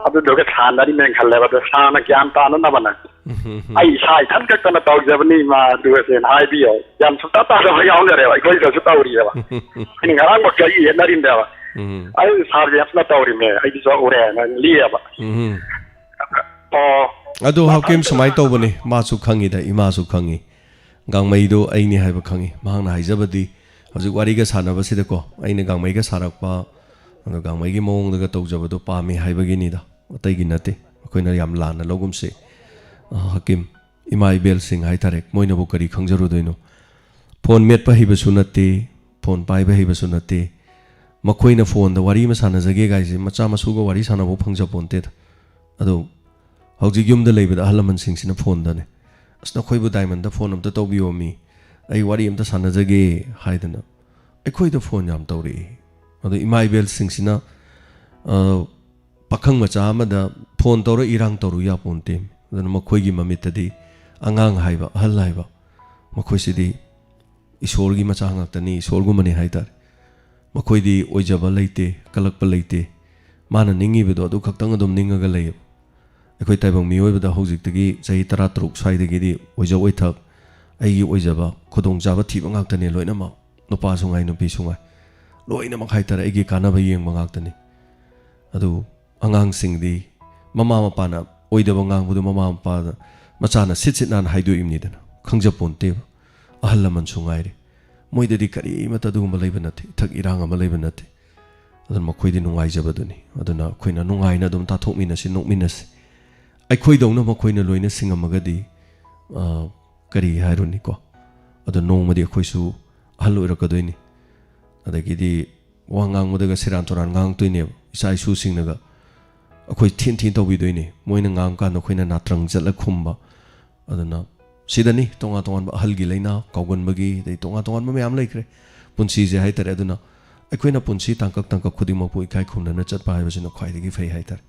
ꯑꯗꯨꯗꯨꯒ ꯁꯥꯟꯅꯔꯤꯃꯦꯅ ꯈꯜꯂꯦꯕ꯫ ꯑꯗꯣ ꯁꯥꯔꯅ ꯒ꯭ꯌꯥꯟ ꯇꯥꯅꯅꯕꯅ ꯎꯝ꯫ ꯑꯩ ꯏꯁꯥ ꯏꯊꯟ ꯈꯛꯇꯅ ꯇꯧꯖꯕꯅꯤ ꯏꯃꯥ ꯑꯗꯨꯒꯁꯦꯅ ꯍꯥꯏꯕꯤꯌꯣ꯫ ꯌꯥꯝ ꯁꯨꯡꯇꯥ ꯇꯥꯗꯕ ꯌꯥꯎꯅꯔꯦꯕ, ꯑꯩꯈꯣꯏꯗꯁꯨ ꯇꯧꯔꯤꯑꯕ꯫ ꯑꯩꯅ ꯉꯔꯥꯡꯃꯛꯁꯨ ꯑꯩ ꯌꯦꯠꯅꯔꯤꯅꯦꯕ꯫ ꯎꯝ꯫ ꯑꯩ ꯁꯥꯔ ꯖꯦꯝꯁꯅ ꯇꯧꯔꯤꯃꯦ, ꯑꯩꯗꯤꯁꯨ ꯎꯔꯦꯅ ꯂꯤꯑꯕ꯫ ꯎꯝ꯫ ꯑꯣ꯫ ꯑꯗꯨ ꯍꯀꯤꯝ ꯁꯨꯃꯥꯏꯅ ꯇꯧꯕꯅꯤ, ꯃꯥꯁꯨ ꯈꯪꯉꯤꯗ, ꯏꯃꯥꯁꯨ ꯈꯪꯉꯤ꯫ ꯒꯥꯡꯃꯩꯗꯣ ꯑꯩꯅꯤ ꯍꯥꯏꯕ ꯈꯪꯉꯤ꯫ ꯃꯍꯥꯛꯅ ꯍꯥꯏꯖꯕꯗꯤ ꯍꯧꯖꯤꯛ ꯋꯥꯔꯤꯒ ꯁꯥꯟꯅꯕꯁꯤꯗꯀꯣ, ꯑꯩꯅ ꯒꯥꯡꯃꯩꯒ ꯁꯥꯔꯛꯄ, ꯑꯗꯣ ꯒꯥꯡꯃꯩꯒꯤ ꯃꯑꯣꯡꯗꯒ ꯇꯧꯖꯕꯗꯣ ꯄꯥꯝꯃꯤ ꯍꯥꯏꯕꯒꯤꯅꯤꯗ, ꯑꯇꯩꯒꯤ ꯅꯠꯇꯦ꯫ ꯑꯩꯈꯣꯏꯅ ꯌꯥꯝ ꯂꯥꯟꯅ ꯂꯧꯒꯨꯝꯁꯦ꯫ ꯑ, ꯍꯀꯤꯝ, ꯏꯃꯥ ꯏꯕꯦꯜꯁꯤꯡ ꯍꯥꯏꯇꯥꯔꯦ, ꯃꯣꯏꯅꯕꯨ ꯀꯔꯤ ꯈꯪꯖꯔꯨꯗꯣꯏꯅꯣ? ꯐꯣꯟ ꯃꯦꯠꯄ ꯍꯩꯕꯁꯨ ꯅꯠꯇꯦ, ꯐꯣꯟ ꯄꯥꯏꯕ ꯍꯩꯕꯁꯨ ꯅꯠꯇꯦ꯫ ꯃꯈꯣꯏꯅ ꯐꯣꯟꯗ ꯋꯥꯔꯤ ꯑꯃ ꯁꯥꯟꯅꯖꯒꯦ ꯀꯥꯏꯁꯦ ꯃꯆꯥ ꯃꯁꯨꯒ ꯋꯥꯔꯤ ꯁꯥꯟꯅꯕ ꯐꯪꯖꯄꯣꯟꯇꯦꯗ꯫ ꯑꯗꯣ ꯍꯧꯖꯤꯛ ꯌꯨꯝꯗ ꯂꯩꯕꯗ ꯑꯍꯜ ꯂꯃꯟꯁꯤꯡꯁꯤꯅ ꯐꯣꯟꯗꯅꯦ, "ꯑꯁ, ꯅꯈꯣꯏꯕꯨ ꯗꯥꯏꯃꯟꯗ ꯐꯣꯟ ꯑꯝꯇ ꯇꯧꯕꯤꯌꯣꯃꯤ, ꯑꯩ ꯋꯥꯔꯤ ꯑꯝꯇ ꯁꯥꯟꯅꯖꯒꯦ" ꯍꯥꯏꯗꯅ ꯑꯩꯈꯣꯏꯗ ꯐꯣꯟ ꯌꯥꯝ ꯇꯧꯔꯛꯏ꯫ ꯑꯗꯣ ꯏꯃꯥ ꯏꯕꯦꯜꯁꯤꯡꯁꯤꯅ, ꯑ, ꯄꯥꯈꯪ ꯃꯆꯥ ꯑꯃꯗ ꯐꯣꯟ ꯇꯧꯔ ꯏꯔꯥꯡ ꯇꯧꯔꯨ ꯌꯥꯄꯣꯟꯇꯦ꯫ ꯑꯗꯨꯅ ꯃꯈꯣꯏꯒꯤ ꯃꯃꯤꯠꯇꯗꯤ ꯑꯉꯥꯡ ꯍꯥꯏꯕ, ꯑꯍꯜ ꯍꯥꯏꯕ, ꯃꯈꯣꯏꯁꯤꯗꯤ ꯏꯁꯣꯔꯒꯤ ꯃꯆꯥ ꯉꯥꯛꯇꯅꯤ, ꯏꯁꯣꯔꯒꯨꯝꯕꯅꯤ ꯍꯥꯏꯇꯥꯔꯦ꯫ ꯃꯈꯣꯏꯗꯤ ꯑꯣꯏꯖꯕ ꯂꯩꯇꯦ, ꯀꯜꯂꯛꯄ ꯂꯩꯇꯦ꯫ ꯃꯥꯅ ꯅꯤꯡꯉꯤꯕꯗꯣ ꯑꯗꯨ ꯈꯛꯇꯪ ꯑꯗꯨꯝ ꯅꯤꯡꯉꯒ ꯂꯩꯌꯦꯕ꯫ ꯑꯩꯈꯣꯏ ꯇꯥꯏꯕꯪ ꯃꯤꯑꯣꯏꯕꯗ ꯍꯧꯖꯤꯛꯇꯒꯤ ꯆꯍꯤ ꯇꯔꯥ ꯇꯔꯨꯛ ꯁ꯭ꯋꯥꯏꯗꯒꯤꯗꯤ ꯑꯣꯏꯖ ꯑꯣꯏꯊꯛ, ꯑꯩꯒꯤ ꯑꯣꯏꯖꯕ ꯈꯨꯗꯣꯡꯆꯥꯕ ꯊꯤꯕ ꯉꯥꯛꯇꯅꯦ ꯂꯣꯏꯅꯃꯛ, ꯅꯨꯄꯥꯁꯨ ꯉꯥꯏ ꯅꯨꯄꯤꯁꯨ ꯉꯥꯏ, ꯂꯣꯏꯅꯃꯛ ꯍꯥꯏꯇꯥꯔꯦ ꯑꯩꯒꯤ ꯀꯥꯟꯅꯕ ꯌꯦꯡꯕ ꯉꯥꯛꯇꯅꯤ꯫ ꯑꯗꯨ ꯑꯉꯥꯡꯁꯤꯡꯗꯤ ꯃꯃꯥ ꯃꯄꯥꯅ ꯑꯣꯏꯗꯕ ꯉꯥꯡꯕꯗꯨ ꯃꯃꯥ ꯃꯄꯥꯗ ꯃꯆꯥꯅ ꯁꯤꯠ ꯁꯤꯠ ꯅꯥꯟꯅ ꯍꯥꯏꯗꯣꯛꯏꯕꯅꯤꯗꯅ, ꯈꯪꯖꯄꯣꯟꯇꯦꯕ꯫ ꯑꯍꯜ ꯂꯃꯟꯁꯨ ꯉꯥꯏꯔꯦ, ꯃꯣꯏꯗꯗꯤ ꯀꯔꯤꯃꯠꯇ ꯑꯗꯨꯒꯨꯝꯕ ꯂꯩꯕ ꯅꯠꯇꯦ, ꯏꯊꯛ ꯏꯔꯥꯡ ꯑꯃ ꯂꯩꯕ ꯅꯠꯇꯦ꯫ ꯑꯗꯨꯅ ꯃꯈꯣꯏꯗꯤ ꯅꯨꯡꯉꯥꯏꯖꯕꯗꯨꯅꯤ꯫ ꯑꯗꯨꯅ ꯑꯩꯈꯣꯏꯅ ꯅꯨꯡꯉꯥꯏꯅ ꯑꯗꯨꯝ ꯇꯥꯊꯣꯛꯃꯤꯟꯅꯁꯤ, ꯅꯣꯛꯃꯤꯟꯅꯁꯤ꯫ ꯑꯩꯈꯣꯏꯗꯧꯅ ꯃꯈꯣꯏꯅ ꯂꯣꯏꯅ ꯁꯤꯡꯉꯝꯃꯒꯗꯤ, ꯑ, ꯀꯔꯤ ꯍꯥꯏꯔꯨꯅꯤꯀꯣ? ꯑꯗꯣ ꯅꯣꯡꯃꯗꯤ ꯑꯩꯈꯣꯏꯁꯨ ꯑꯍꯜ ꯑꯣꯏꯔꯛꯀꯗꯣꯏꯅꯤ꯫ ꯑꯗꯒꯤꯗꯤ ꯋꯥ ꯉꯥꯡꯕꯗꯒ ꯁꯦꯔꯥꯟ ꯇꯨꯔꯥꯟ ꯉꯥꯡꯉꯛꯇꯣꯏꯅꯦꯕ ꯏꯆꯥ ꯏꯁꯨꯁꯤꯡꯅꯒ꯫ ꯑꯩꯈꯣꯏ ꯊꯤꯟ ꯊꯤꯟ ꯇꯧꯕꯤꯗꯣꯏꯅꯤ꯫ ꯃꯣꯏꯅ ꯉꯥꯡꯉꯀꯥꯟꯗ ꯑꯩꯈꯣꯏꯅ ꯅꯥꯇ꯭ꯔꯪ ꯆꯠꯂ ꯈꯨꯝꯕ꯫ ꯑꯗꯨꯅ ꯁꯤꯗꯅꯤ ꯇꯣꯉꯥꯟ ꯇꯣꯉꯥꯟꯕ ꯑꯍꯜꯒꯤ ꯂꯥꯏꯅꯥ, ꯀꯥꯎꯒꯟꯕꯒꯤ, ꯑꯗꯩ ꯇꯣꯉꯥꯟ ꯇꯣꯉꯥꯟꯕ ꯃꯌꯥꯝ ꯂꯩꯈ꯭ꯔꯦ ꯄꯨꯟꯁꯤꯁꯦ ꯍꯥꯏꯇꯥꯔꯦ꯫ ꯑꯗꯨꯅ ꯑꯩꯈꯣꯏꯅ ꯄꯨꯟꯁꯤ ꯇꯥꯡꯀꯛ ꯇꯥꯡꯀꯛ ꯈꯨꯗꯤꯡꯃꯛꯄꯨ ꯏꯀꯥꯏ ꯈꯨꯝꯅꯅ ꯆꯠꯄ ꯍꯥꯏꯕꯁꯤꯅ ꯈ꯭ꯋꯥꯏꯗꯒꯤ ꯐꯩ ꯍꯥꯏꯇꯥꯔꯦ꯫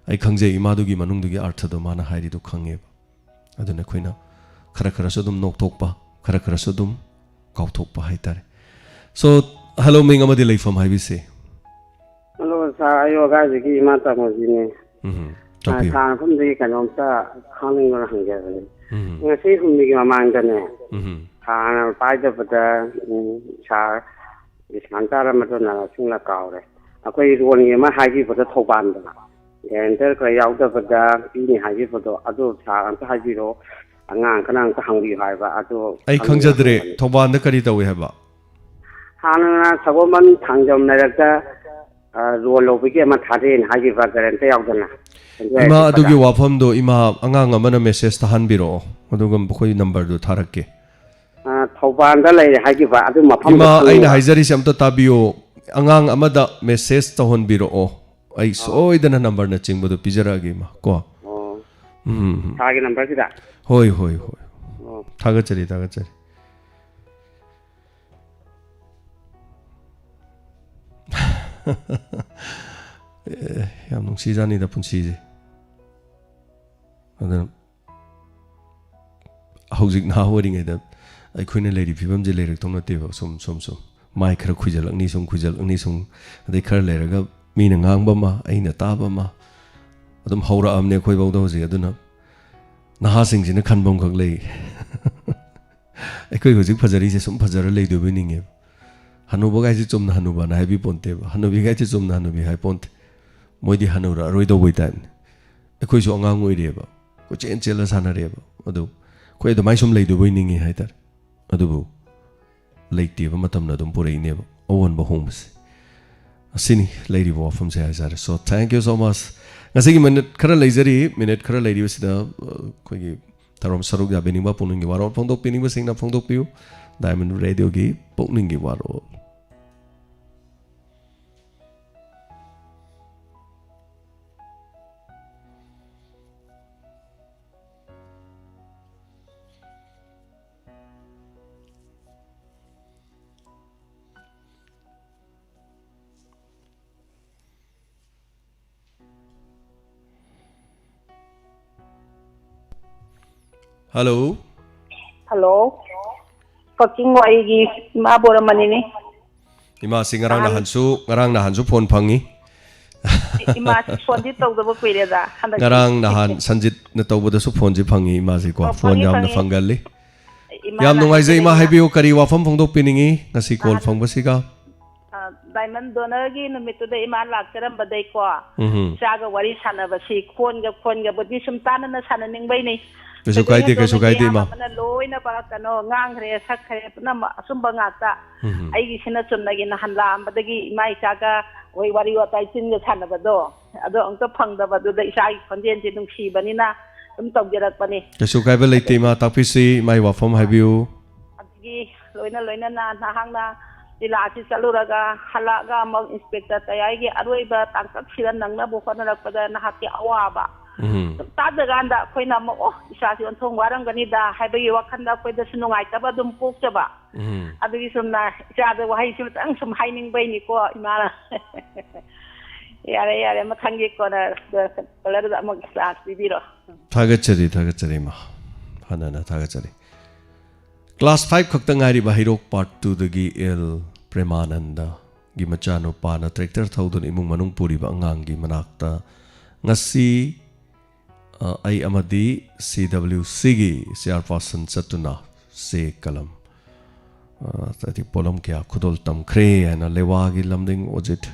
ꯑꯩ ꯈꯪꯖꯩ ꯏꯃꯥꯗꯨꯒꯤ ꯃꯅꯨꯡꯗꯨꯒꯤ ꯑꯥꯔꯊꯗꯣ ꯃꯥꯅ ꯍꯥꯏꯔꯤꯗꯣ ꯈꯪꯉꯦꯕ꯫ ꯑꯗꯨꯅ ꯑꯩꯈꯣꯏꯅ ꯈꯔ ꯈꯔꯁꯨ ꯑꯗꯨꯝ ꯅꯣꯛꯊꯣꯛꯄ, ꯈꯔ ꯈꯔꯁꯨ ꯑꯗꯨꯝ ꯀꯥꯎꯊꯣꯛꯄ ꯍꯥꯏꯇꯥꯔꯦ꯫ So, hello, ꯃꯤꯡ ꯑꯃꯗꯤ ꯂꯩꯐꯝ ꯍꯥꯏꯕꯤꯁꯦ꯫ Hello, sir, ꯑꯩ ꯋꯥꯒꯥꯏꯗꯒꯤ ꯏꯃꯥ ꯇꯥꯃꯣꯖꯤꯅꯦ꯫ ꯎꯝ, ꯇꯥꯛꯄꯤꯌꯨ꯫ ꯁꯥꯔ ꯃꯐꯝꯗꯒꯤ ꯀꯩꯅꯣꯝꯇ ꯈꯪꯅꯤꯡꯗꯅ ꯍꯪꯖꯕꯅꯤ꯫ ꯎꯝ꯫ ꯉꯁꯤ ꯍꯨꯝꯅꯤꯒꯤ ꯃꯃꯥꯡꯗꯅꯦ, ꯎꯝ꯫ ꯁꯥꯔꯅ ꯄꯥꯏꯗꯕꯗ, ꯎꯝ, ꯁꯥꯔ ꯗꯤꯁꯀꯥꯎꯟ ꯆꯥꯔ ꯃꯗꯨꯅ ꯁꯤꯡꯅ ꯀꯥꯎꯔꯦ꯫ ꯑꯩꯈꯣꯏ ꯔꯣꯟꯒꯤ ꯑꯃ ꯍꯥꯏꯈꯤꯕꯗꯣ ꯊꯧꯕꯥꯜꯗ, ꯒꯦꯔꯦꯟꯇꯔ ꯈꯔ ꯌꯥꯎꯗꯕꯗ ꯄꯤꯅꯤ ꯍꯥꯏꯈꯤꯕꯗꯣ, ꯑꯗꯨ ꯁꯥꯔ ꯑꯝꯇ ꯍꯥꯏꯕꯤꯔꯛꯑꯣ꯫ ꯑꯉꯥꯡ ꯈꯔ ꯑꯝꯇ ꯍꯪꯕꯤꯌꯨ ꯍꯥꯏꯕ, ꯑꯗꯨ ꯑꯩ ꯈꯪꯅꯤꯡꯗꯅ ꯈꯪꯖꯗ꯭ꯔꯦ, ꯍꯪꯕꯅꯤ꯫ ꯊꯧꯕꯥꯜꯗ ꯀꯔꯤ ꯇꯧꯏ ꯍꯥꯏꯕ? ꯍꯥꯟꯅ ꯁꯒꯣꯜꯕꯟ ꯊꯥꯡꯖꯝ ꯂꯩꯔꯛꯇ, ꯑ, ꯔꯣꯜ ꯂꯧꯕꯒꯤ ꯑꯃ ꯊꯥꯗꯦꯅ ꯍꯥꯏꯈꯤꯕ, ꯒꯥꯔꯦꯟꯇ ꯌꯥꯎꯗꯅ꯫ ꯑꯗꯨ ꯏꯃꯥ, ꯍꯥꯏꯔꯛꯄꯗ ꯑꯗꯨꯒꯤ ꯋꯥꯐꯝꯗꯣ, ꯏꯃꯥ, ꯑꯉꯥꯡ ꯑꯃꯅ ꯃꯦꯁꯦꯖ ꯊꯥꯍꯟꯕꯤꯔꯛꯑꯣ, ꯑꯗꯨꯒ ꯑꯩꯈꯣꯏ ꯅꯝꯕꯔꯗꯨ ꯊꯥꯔꯛꯀꯦ꯫ ꯑ, ꯊꯧꯕꯥꯜꯗ ꯂꯩꯔꯦ ꯍꯥꯏꯈꯤꯕ, ꯑꯗꯨ ꯃꯐꯝꯗꯣ ꯏꯃꯥ, ꯑꯩꯅ ꯈꯪꯅꯤꯡꯕ꯫ ꯍꯥꯏꯖꯔꯤꯁꯦ ꯑꯝꯇ ꯇꯥꯕꯤꯌꯣ꯫ ꯑꯉꯥꯡ ꯑꯃꯗ ꯃꯦꯁꯦꯖ ꯇꯧꯍꯟꯕꯤꯔꯛꯑꯣ, ꯑꯩ ꯑꯣ꯫ ꯁꯣꯏꯗꯅ ꯅꯝꯕꯔꯅꯆꯤꯡꯕꯗꯣ ꯄꯤꯖꯔꯛꯑꯒꯦ, ꯏꯃꯥ, ꯀꯣ꯫ ꯑꯣ꯫ ꯎꯝ, ꯎꯝ, ꯎꯝ꯫ ꯁꯥꯔꯒꯤ ꯅꯝꯕꯔꯁꯤꯗ? ꯍꯣꯏ, ꯍꯣꯏ, ꯍꯣꯏ꯫ ꯑꯣ꯫ ꯊꯥꯒꯠꯆꯔꯤ, ꯊꯥꯒꯠꯆꯔꯤ꯫ ꯑꯦ, ꯌꯥꯝ ꯅꯨꯡꯁꯤꯖꯥꯠꯅꯤꯗ ꯄꯨꯟꯁꯤꯁꯦ꯫ ꯑꯗꯨꯅ ꯍꯧꯖꯤꯛ ꯅꯍꯥ ꯑꯣꯏꯔꯤꯉꯩꯗ ꯑꯩꯈꯣꯏꯅ ꯂꯩꯔꯤ ꯐꯤꯕꯝꯁꯦ ꯂꯩꯔꯛꯇꯧ ꯅꯠꯇꯦꯕ꯫ ꯁꯨꯝ, ꯁꯨꯝ, ꯁꯨꯝ ꯃꯥꯏ ꯈꯔ ꯈꯨꯏꯖꯜꯂꯛꯅꯤ, ꯁꯨꯝ ꯈꯨꯏꯖꯜꯂꯛꯅꯤ, ꯁꯨꯝ, ꯑꯗꯩ ꯈꯔ ꯂꯩꯔꯒ ꯃꯤꯅ ꯉꯥꯡꯕ ꯑꯃ, ꯑꯩꯅ ꯇꯥꯕ ꯑꯃ ꯑꯗꯨꯝ ꯍꯧꯔꯛꯑꯕꯅꯦ ꯑꯩꯈꯣꯏꯐꯧꯗ ꯍꯧꯖꯤꯛ꯫ ꯑꯗꯨꯅ ꯅꯍꯥꯁꯤꯡꯁꯤꯅ ꯈꯟꯕ ꯑꯃꯈꯛ ꯂꯩ꯫ ꯑꯩꯈꯣꯏ ꯍꯧꯖꯤꯛ ꯐꯖꯔꯤꯁꯦ ꯁꯨꯝ ꯐꯖꯔ ꯂꯩꯗꯣꯏꯕꯣꯏ ꯅꯤꯡꯉꯦꯕ꯫ ꯍꯅꯨꯕꯒꯥꯏꯁꯦ ꯆꯨꯝꯅ ꯍꯅꯨꯕꯅ ꯍꯥꯏꯕꯤ ꯄꯣꯟꯇꯦꯕ, ꯍꯅꯨꯕꯤꯒꯥꯏꯁꯦ ꯆꯨꯝꯅ ꯍꯅꯨꯕꯤ ꯍꯥꯏ ꯄꯣꯟꯇꯦ꯫ ꯃꯣꯏꯗꯤ ꯍꯅꯨꯔꯛꯑꯔꯣꯏꯗꯧꯕꯩ ꯇꯥꯏꯞꯅꯤ꯫ ꯑꯩꯈꯣꯏꯁꯨ ꯑꯉꯥꯡ ꯑꯣꯏꯔꯤꯑꯕ, ꯀꯣꯏꯆꯦꯟ ꯆꯦꯜꯂ ꯁꯥꯟꯅꯔꯦꯕ꯫ ꯑꯗꯨ ꯑꯩꯈꯣꯏ ꯑꯗꯨꯃꯥꯏꯅ ꯁꯨꯝ ꯂꯩꯗꯣꯏꯕꯣꯏ ꯅꯤꯡꯉꯤ ꯍꯥꯏꯇꯥꯔꯦ꯫ ꯑꯗꯨꯕꯨ ꯂꯩꯇꯦꯕ, ꯃꯇꯝꯅ ꯑꯗꯨꯝ ꯄꯨꯔꯛꯏꯅꯦꯕ ꯑꯑꯣꯟꯕ ꯍꯣꯡꯕꯁꯦ꯫ ꯑꯁꯤꯅꯤ ꯂꯩꯔꯤꯕ ꯋꯥꯐꯝꯁꯦ ꯍꯥꯏꯖꯔꯦ꯫ So, thank you so much꯫ ꯉꯁꯤꯒꯤ ꯃꯤꯅꯤꯠ ꯈꯔ ꯂꯩꯖꯔꯤ, ꯃꯤꯅꯤꯠ ꯈꯔ ꯂꯩꯔꯤꯕꯁꯤꯗ, ꯑ, ꯑꯩꯈꯣꯏꯒꯤ ꯊꯧꯔꯝ ꯁꯔꯨꯛ ꯌꯥꯕꯤꯅꯤꯡꯕ, ꯄꯨꯛꯅꯤꯡꯒꯤ ꯋꯥꯔꯣꯜ ꯐꯣꯡꯗꯣꯛꯄꯤꯅꯤꯡꯕꯁꯤꯡꯅ ꯐꯣꯡꯗꯣꯛꯄꯤꯌꯨ꯫ Diamond Radio ꯒꯤ ꯄꯨꯛꯅꯤꯡꯒꯤ ꯋꯥꯔꯣꯜ꯫ Hello꯫ Hello꯫ ꯀꯛꯆꯤꯡ ꯋꯥꯏꯒꯤ ꯏꯃꯥ ꯕꯣꯔꯃꯅꯤꯅꯦ꯫ ꯏꯃꯥꯁꯤ ꯉꯔꯥꯡ ꯑꯍꯟ꯫ ꯅꯍꯥꯟꯁꯨ, ꯉꯔꯥꯡ ꯅꯍꯥꯟꯁꯨ ꯐꯣꯟ ꯐꯪꯉꯤ꯫ ꯏꯃꯥꯁꯤ ꯐꯣꯟꯗꯤ ꯇꯧꯗꯕ ꯀꯨꯏꯔꯦꯗ, ꯍꯟꯗꯛꯇꯤ꯫ ꯉꯔꯥꯡ ꯅꯍꯥꯟ ꯁꯟꯖꯤꯠꯅ ꯇꯧꯕꯗꯁꯨ ꯐꯣꯟꯁꯤ ꯐꯪꯉꯤ ꯏꯃꯥꯁꯤꯀꯣ꯫ ꯑꯣ, ꯐꯣꯟ ꯐꯪꯉꯤ, ꯌꯥꯝꯅ ꯐꯪꯉꯤ꯫ ꯐꯪꯒꯜꯂꯤ꯫ ꯏꯃꯥꯅ ꯌꯥꯝ ꯅꯨꯡꯉꯥꯏꯖꯩ ꯏꯃꯥ, ꯍꯥꯏꯖꯔꯤꯅ꯫ ꯍꯥꯏꯕꯤꯌꯨ, ꯀꯔꯤ ꯋꯥꯐꯝ ꯐꯣꯡꯗꯣꯛꯄꯤꯅꯤꯡꯉꯤ ꯉꯁꯤ ꯀꯣꯜ ꯑꯍꯟ꯫ ꯐꯪꯕꯁꯤꯒ? ꯑ, diamond donor ꯒꯤ ꯅꯨꯃꯤꯠꯇꯨꯗ ꯏꯃꯥ ꯂꯥꯛꯆꯔꯝꯕꯗꯩꯀꯣ, ꯎꯝꯍꯨꯝ꯫ ꯏꯆꯥꯒ ꯋꯥꯔꯤ ꯁꯥꯟꯅꯕꯁꯤ ꯈꯣꯟꯒ ꯈꯣꯟꯒꯕꯨꯗꯤ ꯁꯨꯝ ꯇꯥꯟꯅꯅ ꯁꯥꯟꯅꯅꯤꯡꯕꯩꯅꯤ꯫ ꯀꯩꯁꯨ ꯀꯩꯗꯧꯅ ꯀꯥꯏꯗꯦ, ꯀꯩꯁꯨ ꯇꯧꯅ ꯀꯥꯏꯗꯦ, ꯏꯃꯥ꯫ ꯑꯌꯥꯝꯕ ꯑꯃꯅ ꯂꯣꯏꯅ ꯄ-, ꯀꯩꯅꯣ, ꯉꯥꯡꯈ꯭ꯔꯦ, ꯁꯛꯈ꯭ꯔꯦ, ꯄꯨꯝꯅꯃꯛ ꯑꯆꯨꯝꯕ ꯉꯥꯛꯇ꯫ ꯎꯝꯍꯨꯝ꯫ ꯑꯩꯒꯤꯁꯤꯅ ꯆꯨꯝꯅꯒꯤ ꯅꯍꯥꯟ ꯂꯥꯛꯑꯝꯕꯗꯒꯤ ꯏꯃꯥ ꯏꯆꯥꯒ ꯑꯩꯈꯣꯏ ꯋꯥꯔꯤ ꯋꯥꯇꯥꯏ ꯆꯤꯟꯒ ꯁꯥꯟꯅꯕꯗꯣ, ꯑꯗꯣ ꯑꯃꯨꯛꯇ ꯐꯪꯗꯕꯗꯨꯗ ꯏꯆꯥꯒꯤ ꯈꯣꯟꯖꯦꯜꯁꯦ ꯅꯨꯡꯁꯤꯕꯅꯤꯅ ꯑꯗꯨꯝ ꯇꯧꯖꯔꯛꯄꯅꯤ꯫ ꯀꯩꯁꯨ ꯀꯥꯏꯕ ꯂꯩꯇꯦ, ꯑꯗꯣ ꯏꯃꯥ, ꯇꯥꯛꯄꯤꯁꯤ, ꯏꯃꯥꯒꯤ ꯋꯥꯐꯝ ꯍꯥꯏꯕꯤꯌꯨ꯫ ꯑꯗꯒꯤ ꯂꯣꯏꯅ ꯂꯣꯏꯅꯅ ꯅꯍꯥꯛꯅ ꯂꯤꯂꯥꯁꯤ ꯆꯠꯂꯨꯔꯒ ꯍꯜꯂꯛꯑꯒ ꯑꯃꯨꯛ ꯏꯟꯁꯄꯦꯛꯇꯔ ꯇꯌꯥꯏꯒꯤ ꯑꯔꯣꯏꯕ ꯇꯥꯡꯀꯛꯁꯤꯗ ꯅꯪꯅꯕ ꯍꯣꯠꯅꯔꯛꯄꯗ ꯅꯍꯥꯛꯀꯤ ꯑꯋꯥꯕ ꯎꯝ꯫ ꯁꯨꯝ ꯇꯥꯖꯀꯥꯟꯗ ꯑꯩꯈꯣꯏꯅ ꯑꯃꯨꯛ, "ꯑꯣ, ꯏꯆꯥꯁꯤ ꯑꯣꯟꯊꯣꯡ ꯋꯥꯔꯝꯒꯅꯤꯗ" ꯍꯥꯏꯕꯒꯤ ꯋꯥꯈꯜꯗ ꯑꯩꯈꯣꯏꯗꯁꯨ ꯅꯨꯡꯉꯥꯏꯇꯕ ꯑꯗꯨꯝ ꯄꯣꯛꯆꯕ꯫ ꯎꯝ꯫ ꯑꯗꯨꯒꯤ ꯁꯨꯝꯅ ꯏꯆꯥꯗ ꯋꯥꯍꯩꯁꯤ ꯑꯃꯇꯪ ꯁꯨꯝ ꯍꯥꯏꯅꯤꯡꯕꯩꯅꯤꯀꯣ, ꯏꯃꯥꯅ꯫ ꯌꯥꯔꯦ, ꯌꯥꯔꯦ, ꯃꯊꯪꯒꯤ ꯀꯣꯟꯅ ꯀꯂꯔꯗꯨꯗ ꯑꯃꯨꯛ ꯆꯥꯟꯁ ꯄꯤꯕꯤꯔꯣ꯫ ꯊꯥꯒꯠꯆꯔꯤ, ꯊꯥꯒꯠꯆꯔꯤ, ꯏꯃꯥ꯫ ꯍꯟꯅ ꯍꯟꯅ ꯊꯥꯒꯠꯆꯔꯤ꯫ Class five ꯈꯛꯇ ꯉꯥꯏꯔꯤꯕ ꯍꯩꯔꯣꯛ Part two ꯗꯒꯤ ꯑꯦꯜ ꯄ꯭ꯔꯦꯃꯥꯅꯟꯗꯒꯤ ꯃꯆꯥꯅꯨꯄꯥꯅ tractor ꯊꯧꯗꯨꯅ ꯏꯃꯨꯡ ꯃꯅꯨꯡ ꯄꯨꯔꯤꯕ ꯑꯉꯥꯡꯒꯤ ꯃꯅꯥꯛꯇ ꯉꯁꯤ, ꯑ, ꯑꯩ ꯑꯃꯗꯤ C W C ꯒꯤ chairperson ꯆꯠꯇꯨꯅ ꯆꯦ ꯀꯂꯝ, ꯑ, ꯍꯥꯏꯗꯤ ꯄꯣꯠꯂꯝ ꯀꯌꯥ ꯈꯨꯗꯣꯜ ꯇꯝꯈ꯭ꯔꯦ ꯍꯥꯏꯅ ꯂꯩꯋꯥꯒꯤ ꯂꯝꯗꯤꯡ ꯑꯣꯖꯤꯠ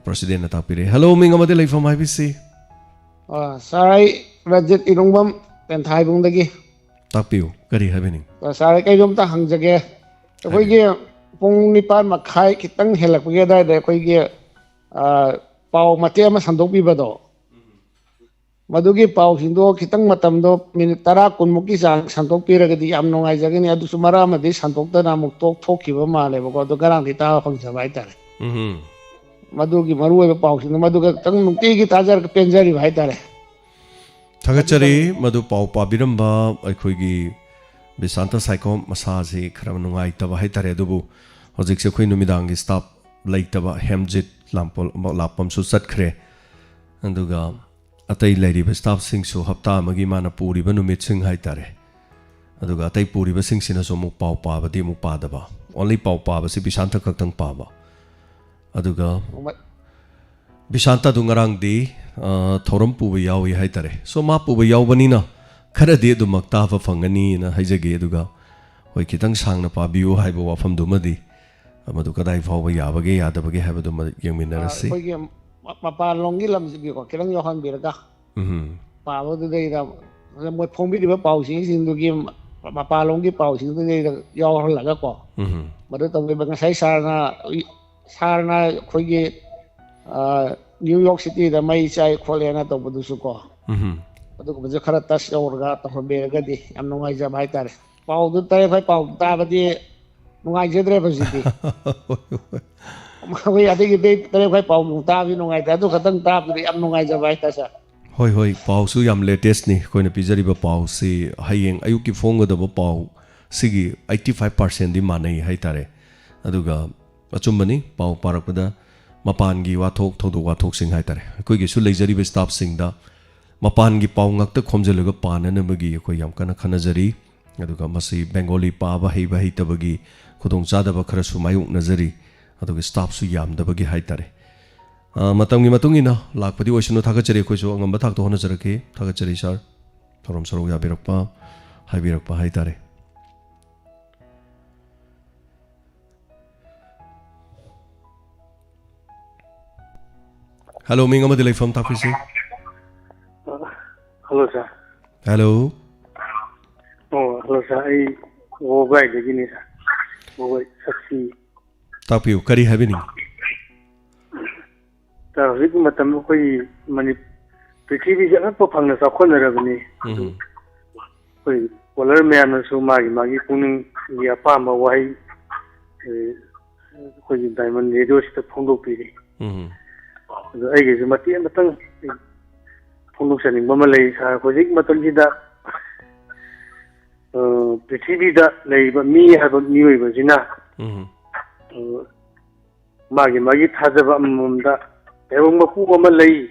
ꯄ꯭ꯔꯁꯤꯗꯦꯟꯅ ꯇꯥꯛꯄꯤꯔꯦ꯫ ꯍꯜꯂꯣ, ꯃꯤꯡ ꯑꯃꯗꯤ ꯂꯩꯐꯝ ꯍꯥꯏꯕꯤꯁꯤ꯫ ꯑ, ꯁꯥꯔ, ꯑꯩ ꯔꯟꯖꯤꯠ ꯏꯔꯨꯡꯕꯝ ꯇꯦꯟꯊꯥꯏꯕꯨꯡꯗꯒꯤ꯫ ꯇꯥꯛꯄꯤꯌꯨ, ꯀꯔꯤ ꯍꯥꯏꯕꯤꯅꯤꯡ? ꯑ, ꯁꯥꯔ, ꯑꯩ ꯀꯩꯅꯣꯝꯇ ꯍꯪꯖꯒꯦ꯫ ꯑꯩꯈꯣꯏꯒꯤ ꯍꯥꯏꯕꯤꯌꯨ꯫ ꯄꯨꯡ ꯅꯤꯄꯥꯟ ꯃꯈꯥꯏ ꯈꯤꯇꯪ ꯍꯦꯜꯂꯛꯄꯒꯤ ꯑꯗꯨꯋꯥꯏꯗ ꯑꯩꯈꯣꯏꯒꯤ, ꯑ, ꯄꯥꯎ ꯃꯇꯦꯛ ꯑꯃ ꯁꯟꯗꯣꯛꯄꯤꯕꯗꯣ, ꯃꯗꯨꯒꯤ ꯄꯥꯎꯁꯤꯡꯗꯣ ꯈꯤꯇꯪ ꯃꯇꯝꯗꯣ ꯃꯤꯅꯤꯠ ꯇꯔꯥ ꯀꯨꯟꯃꯨꯛꯀꯤ ꯆꯥꯡ ꯁꯟꯗꯣꯛꯄꯤꯔꯒꯗꯤ ꯌꯥꯝ ꯅꯨꯡꯉꯥꯏꯖꯒꯅꯤ꯫ ꯑꯗꯨꯁꯨ ꯃꯔꯛ ꯑꯃꯗꯤ ꯁꯟꯗꯣꯛꯇꯅ ꯑꯃꯨꯛ ꯇꯣꯛꯊꯣꯛꯈꯤꯕ ꯃꯥꯜꯂꯦꯕꯀꯣ꯫ ꯑꯗꯣ ꯉꯔꯥꯡꯗꯤ ꯇꯥꯕ ꯐꯪꯖꯕ ꯍꯥꯏꯇꯥꯔꯦ꯫ ꯎꯝ꯫ ꯃꯗꯨꯒꯤ ꯃꯔꯨꯑꯣꯏꯕ ꯄꯥꯎꯁꯤꯡꯗꯣ ꯃꯗꯨ ꯈꯛꯇꯪ ꯅꯨꯡꯇꯤꯒꯤ ꯇꯥꯖꯔꯒ ꯄꯦꯟꯖꯔꯤꯕ ꯍꯥꯏꯇꯥꯔꯦ꯫ ꯊꯥꯒꯠꯆꯔꯤ꯫ ꯃꯗꯨ ꯄꯥꯎ ꯄꯥꯕꯤꯔꯝꯕ ꯑꯩꯈꯣꯏꯒꯤ ꯕꯤꯁꯥꯟꯇ ꯁꯥꯏꯈꯣꯝ, ꯃꯁꯥꯁꯤ ꯈꯔ ꯅꯨꯡꯉꯥꯏꯇꯕ ꯍꯥꯏꯇꯥꯔꯦ꯫ ꯑꯗꯨꯕꯨ ꯍꯧꯖꯤꯛꯁꯦ ꯑꯩꯈꯣꯏ ꯅꯨꯃꯤꯗꯥꯡꯒꯤ ꯁ꯭ꯇꯥꯐ ꯂꯩꯇꯕ, ꯍꯦꯝꯖꯤꯠ ꯂꯥꯝꯄꯣꯜ-, ꯂꯥꯞꯄꯝꯁꯨ ꯆꯠꯈ꯭ꯔꯦ꯫ ꯑꯗꯨꯒ ꯑꯇꯩ ꯂꯩꯔꯤꯕ ꯁ꯭ꯇꯥꯐꯁꯤꯡꯁꯨ ꯍꯞꯇꯥ ꯑꯃꯒꯤ ꯃꯥꯅ ꯄꯨꯔꯤꯕ ꯅꯨꯃꯤꯠꯁꯤꯡ ꯍꯥꯏꯇꯥꯔꯦ꯫ ꯑꯗꯨꯒ ꯑꯇꯩ ꯄꯨꯔꯤꯕꯁꯤꯡꯁꯤꯅꯁꯨ ꯑꯃꯨꯛ ꯄꯥꯎ ꯄꯥꯕꯗꯤ ꯑꯃꯨꯛ ꯄꯥꯗꯕ꯫ Only ꯄꯥꯎ ꯄꯥꯕꯁꯤ ꯕꯤꯁꯥꯟꯇ ꯈꯛꯇꯪ ꯄꯥꯕ꯫ ꯑꯗꯨꯒ ꯃ- ꯕꯤꯁꯥꯟꯇ ꯑꯗꯨ ꯉꯔꯥꯡꯗꯤ, ꯑ, ꯊꯧꯔꯝ ꯄꯨꯕ ꯌꯥꯎꯏ ꯍꯥꯏꯇꯥꯔꯦ꯫ So, ꯃꯥ ꯄꯨꯕ ꯌꯥꯎꯕꯅꯤꯅ ꯈꯔꯗꯤ ꯑꯗꯨꯃꯛ ꯇꯥꯕ ꯐꯪꯒꯅꯤꯅ ꯍꯥꯏꯖꯒꯦ꯫ ꯑꯗꯨꯒ ꯍꯣꯏ, ꯈꯤꯇꯪ ꯁꯥꯡꯅ ꯄꯥꯕꯤꯌꯨ ꯍꯥꯏꯕ ꯋꯥꯐꯝꯗꯨꯃꯗꯤ, ꯃꯗꯨ ꯀꯗꯥꯏ ꯐꯥꯎꯕ ꯌꯥꯕꯒꯦ ꯌꯥꯗꯕꯒꯦ ꯍꯥꯏꯕꯗꯨꯃ ꯌꯦꯡꯃꯤꯟꯅꯔꯁꯤ꯫ ꯑꯩꯈꯣꯏꯒꯤ ꯃ-, ꯃꯄꯥꯟꯂꯣꯝꯒꯤ ꯂꯝꯁꯤꯒꯤꯀꯣ ꯈꯤꯇꯪ ꯌꯥꯎꯍꯟꯕꯤꯔꯒ ꯎꯝ꯫ ꯄꯥꯕꯗꯨꯗꯩꯗ ꯃꯣꯏ ꯐꯣꯡꯕꯤꯔꯤꯕ ꯄꯥꯎꯆꯦꯁꯤꯡꯗꯨꯒꯤ ꯃ-, ꯃꯄꯥꯟꯂꯣꯝꯒꯤ ꯄꯥꯎꯁꯤꯡꯗꯨꯗꯩꯗ ꯌꯥꯎꯍꯜꯂꯒꯀꯣ ꯎꯝ꯫ ꯃꯗꯨ ꯇꯧꯕꯤꯕ꯫ ꯉꯁꯥꯏ ꯁꯥꯔꯅ, ꯁꯥꯔꯅ ꯑꯩꯈꯣꯏꯒꯤ, ꯑ, ꯅ꯭ꯌꯨ ꯌꯣꯔꯛ ꯁꯤꯇꯤꯗ ꯃꯩ ꯆꯥꯏ ꯈꯣꯠꯂꯦꯅ ꯇꯧꯕꯗꯨꯁꯨꯀꯣ ꯎꯝ꯫ ꯑꯗꯨꯒꯨꯝꯕꯁꯨ ꯈꯔ ꯇꯁ ꯇꯧꯔꯒ ꯇꯧꯍꯟꯕꯤꯔꯒꯗꯤ ꯌꯥꯝ ꯅꯨꯡꯉꯥꯏꯖꯕ ꯍꯥꯏꯇꯥꯔꯦ꯫ ꯄꯥꯎꯗꯨ ꯇꯔꯦꯠ ꯃꯈꯥꯏ ꯄꯥꯎ ꯇꯥꯕꯗꯤ ꯅꯨꯡꯉꯥꯏꯖꯗ꯭ꯔꯦꯕ ꯍꯧꯖꯤꯛꯇꯤ꯫ ꯑꯩꯈꯣꯏ ꯑꯗꯒꯤ ꯑꯇꯩ ꯇꯔꯦꯠ ꯃꯈꯥꯏ ꯄꯥꯎ ꯇꯥꯕꯗꯤ ꯅꯨꯡꯉꯥꯏꯇꯦ, ꯑꯗꯨ ꯈꯛꯇꯪ ꯇꯥꯕꯗꯨꯗꯤ ꯌꯥꯝ ꯅꯨꯡꯉꯥꯏꯖꯕ ꯍꯥꯏꯇꯥꯔꯦ, ꯁꯥꯔ꯫ ꯍꯣꯏ, ꯍꯣꯏ, ꯄꯥꯎꯁꯨ ꯌꯥꯝ ꯂꯦꯇꯦꯁꯅꯤ꯫ ꯑꯩꯈꯣꯏꯅ ꯄꯤꯖꯔꯤꯕ ꯄꯥꯎꯁꯤ ꯍꯌꯦꯡ ꯑꯌꯨꯛꯀꯤ ꯐꯣꯡꯒꯗꯕ ꯄꯥꯎ ꯁꯤꯒꯤ eighty five percentꯗꯤ ꯃꯥꯟꯅꯩ ꯍꯥꯏꯇꯥꯔꯦ꯫ ꯑꯗꯨꯒ ꯑꯆꯨꯝꯕꯅꯤ, ꯄꯥꯎ ꯄꯥꯔꯛꯄꯗ ꯃꯄꯥꯟꯒꯤ ꯋꯥꯊꯣꯛ, ꯊꯧꯗꯣꯛ ꯋꯥꯊꯣꯛꯁꯤꯡ ꯍꯥꯏꯇꯥꯔꯦ, ꯑꯩꯈꯣꯏꯒꯤꯁꯨ ꯂꯩꯖꯔꯤꯕ ꯁ꯭ꯇꯥꯐꯁꯤꯡꯗ ꯃꯄꯥꯟꯒꯤ ꯄꯥꯎ ꯉꯥꯛꯇ ꯈꯣꯝꯖꯤꯜꯂꯒ ꯄꯥꯅꯅꯕꯒꯤ ꯑꯩꯈꯣꯏ ꯌꯥꯝ ꯀꯟꯅ ꯈꯟꯅꯖꯔꯤ꯫ ꯑꯗꯨꯒ ꯃꯁꯤ ꯕꯦꯡꯒꯣꯂꯤ ꯄꯥꯕ ꯍꯩꯕ ꯍꯩꯇꯕꯒꯤ ꯈꯨꯗꯣꯡꯆꯥꯗꯕ ꯈꯔꯁꯨ ꯃꯥꯌꯣꯛꯅꯖꯔꯤ꯫ ꯑꯗꯨꯒ ꯁ꯭ꯇꯥꯐꯁꯨ ꯌꯥꯝꯗꯕꯒꯤ ꯍꯥꯏꯇꯥꯔꯦ꯫ ꯑ, ꯃꯇꯝꯒꯤ ꯃꯇꯨꯡ ꯏꯟꯅ ꯂꯥꯛꯄꯗꯤ ꯑꯣꯏꯁꯅꯨ꯫ ꯊꯥꯒꯠꯆꯔꯤ, ꯑꯩꯈꯣꯏꯁꯨ ꯑꯉꯝꯕ ꯊꯥꯛꯇ ꯍꯣꯠꯅꯖꯔꯛꯀꯦ꯫ ꯊꯥꯒꯠꯆꯔꯤ, ꯁꯥꯔ, ꯊꯧꯔꯝ ꯁꯔꯨꯛ ꯌꯥꯕꯤꯔꯛꯄ, ꯍꯥꯏꯕꯤꯔꯛꯄ ꯍꯥꯏꯇꯥꯔꯦ꯫ ꯍꯜꯂꯣ, ꯃꯤꯡ ꯑꯃꯗꯤ ꯂꯩꯐꯝ ꯇꯥꯛꯄꯤꯁꯤ꯫ ꯍꯜꯂꯣ, ꯁꯥꯔ꯫ ꯍꯜꯂꯣ꯫ ꯑꯣ, ꯍꯜꯂꯣ, ꯁꯥꯔ꯫ ꯑꯩ ꯋꯥꯕꯒꯥꯏꯗꯒꯤꯅꯤ, ꯁꯥꯔ꯫ ꯋꯥꯕꯒꯥꯏ ꯁꯛꯁꯤ꯫ ꯇꯥꯛꯄꯤꯌꯨ, ꯀꯔꯤ ꯍꯥꯏꯕꯤꯅꯤꯡꯉꯤ? ꯁꯥꯔ, ꯍꯧꯖꯤꯛ ꯃꯇꯝ ꯑꯩꯈꯣꯏꯒꯤ ꯃꯅꯤ-, ꯄ꯭ꯔꯤꯊꯤꯕꯤꯁꯦ ꯑꯉꯛꯄ ꯐꯪꯅ ꯆꯥꯎꯈꯠꯅꯔꯕꯅꯤ꯫ ꯎꯝ꯫ ꯑꯩꯈꯣꯏ ꯀꯣꯂꯔ ꯃꯌꯥꯝꯅꯁꯨ ꯃꯥꯒꯤ ꯃꯥꯒꯤ ꯄꯨꯛꯅꯤꯡꯒꯤ ꯑꯄꯥꯝꯕ ꯋꯥꯍꯩ, ꯑꯦ, ꯑꯩꯈꯣꯏꯒꯤ ꯗꯥꯏꯃꯟ ꯔꯦꯗꯤꯑꯣꯁꯤꯗ ꯐꯣꯡꯗꯣꯛꯄꯤꯔꯤ꯫ ꯎꯝ꯫ ꯑꯗꯣ ꯑꯩꯒꯤꯁꯨ ꯃꯇꯦꯛ ꯑꯃꯇꯪ ꯐꯣꯡꯗꯣꯛꯆꯅꯤꯡꯕ ꯑꯃ ꯂꯩ, ꯁꯥꯔ꯫ ꯍꯧꯖꯤꯛ ꯃꯇꯝꯁꯤꯗ, ꯑ, ꯄ꯭ꯔꯤꯊꯤꯕꯤꯗ ꯂꯩꯔꯤꯕ ꯃꯤ ꯍꯥꯏꯕ ꯃꯤꯑꯣꯏꯕꯁꯤꯅ, ꯎꯝ꯫ ꯑ, ꯃꯥꯒꯤ ꯃꯥꯒꯤ ꯊꯥꯖꯕ ꯑꯃꯃꯝꯗ ꯇꯥꯏꯕꯪ ꯃꯄꯨ ꯑꯃ ꯂꯩ,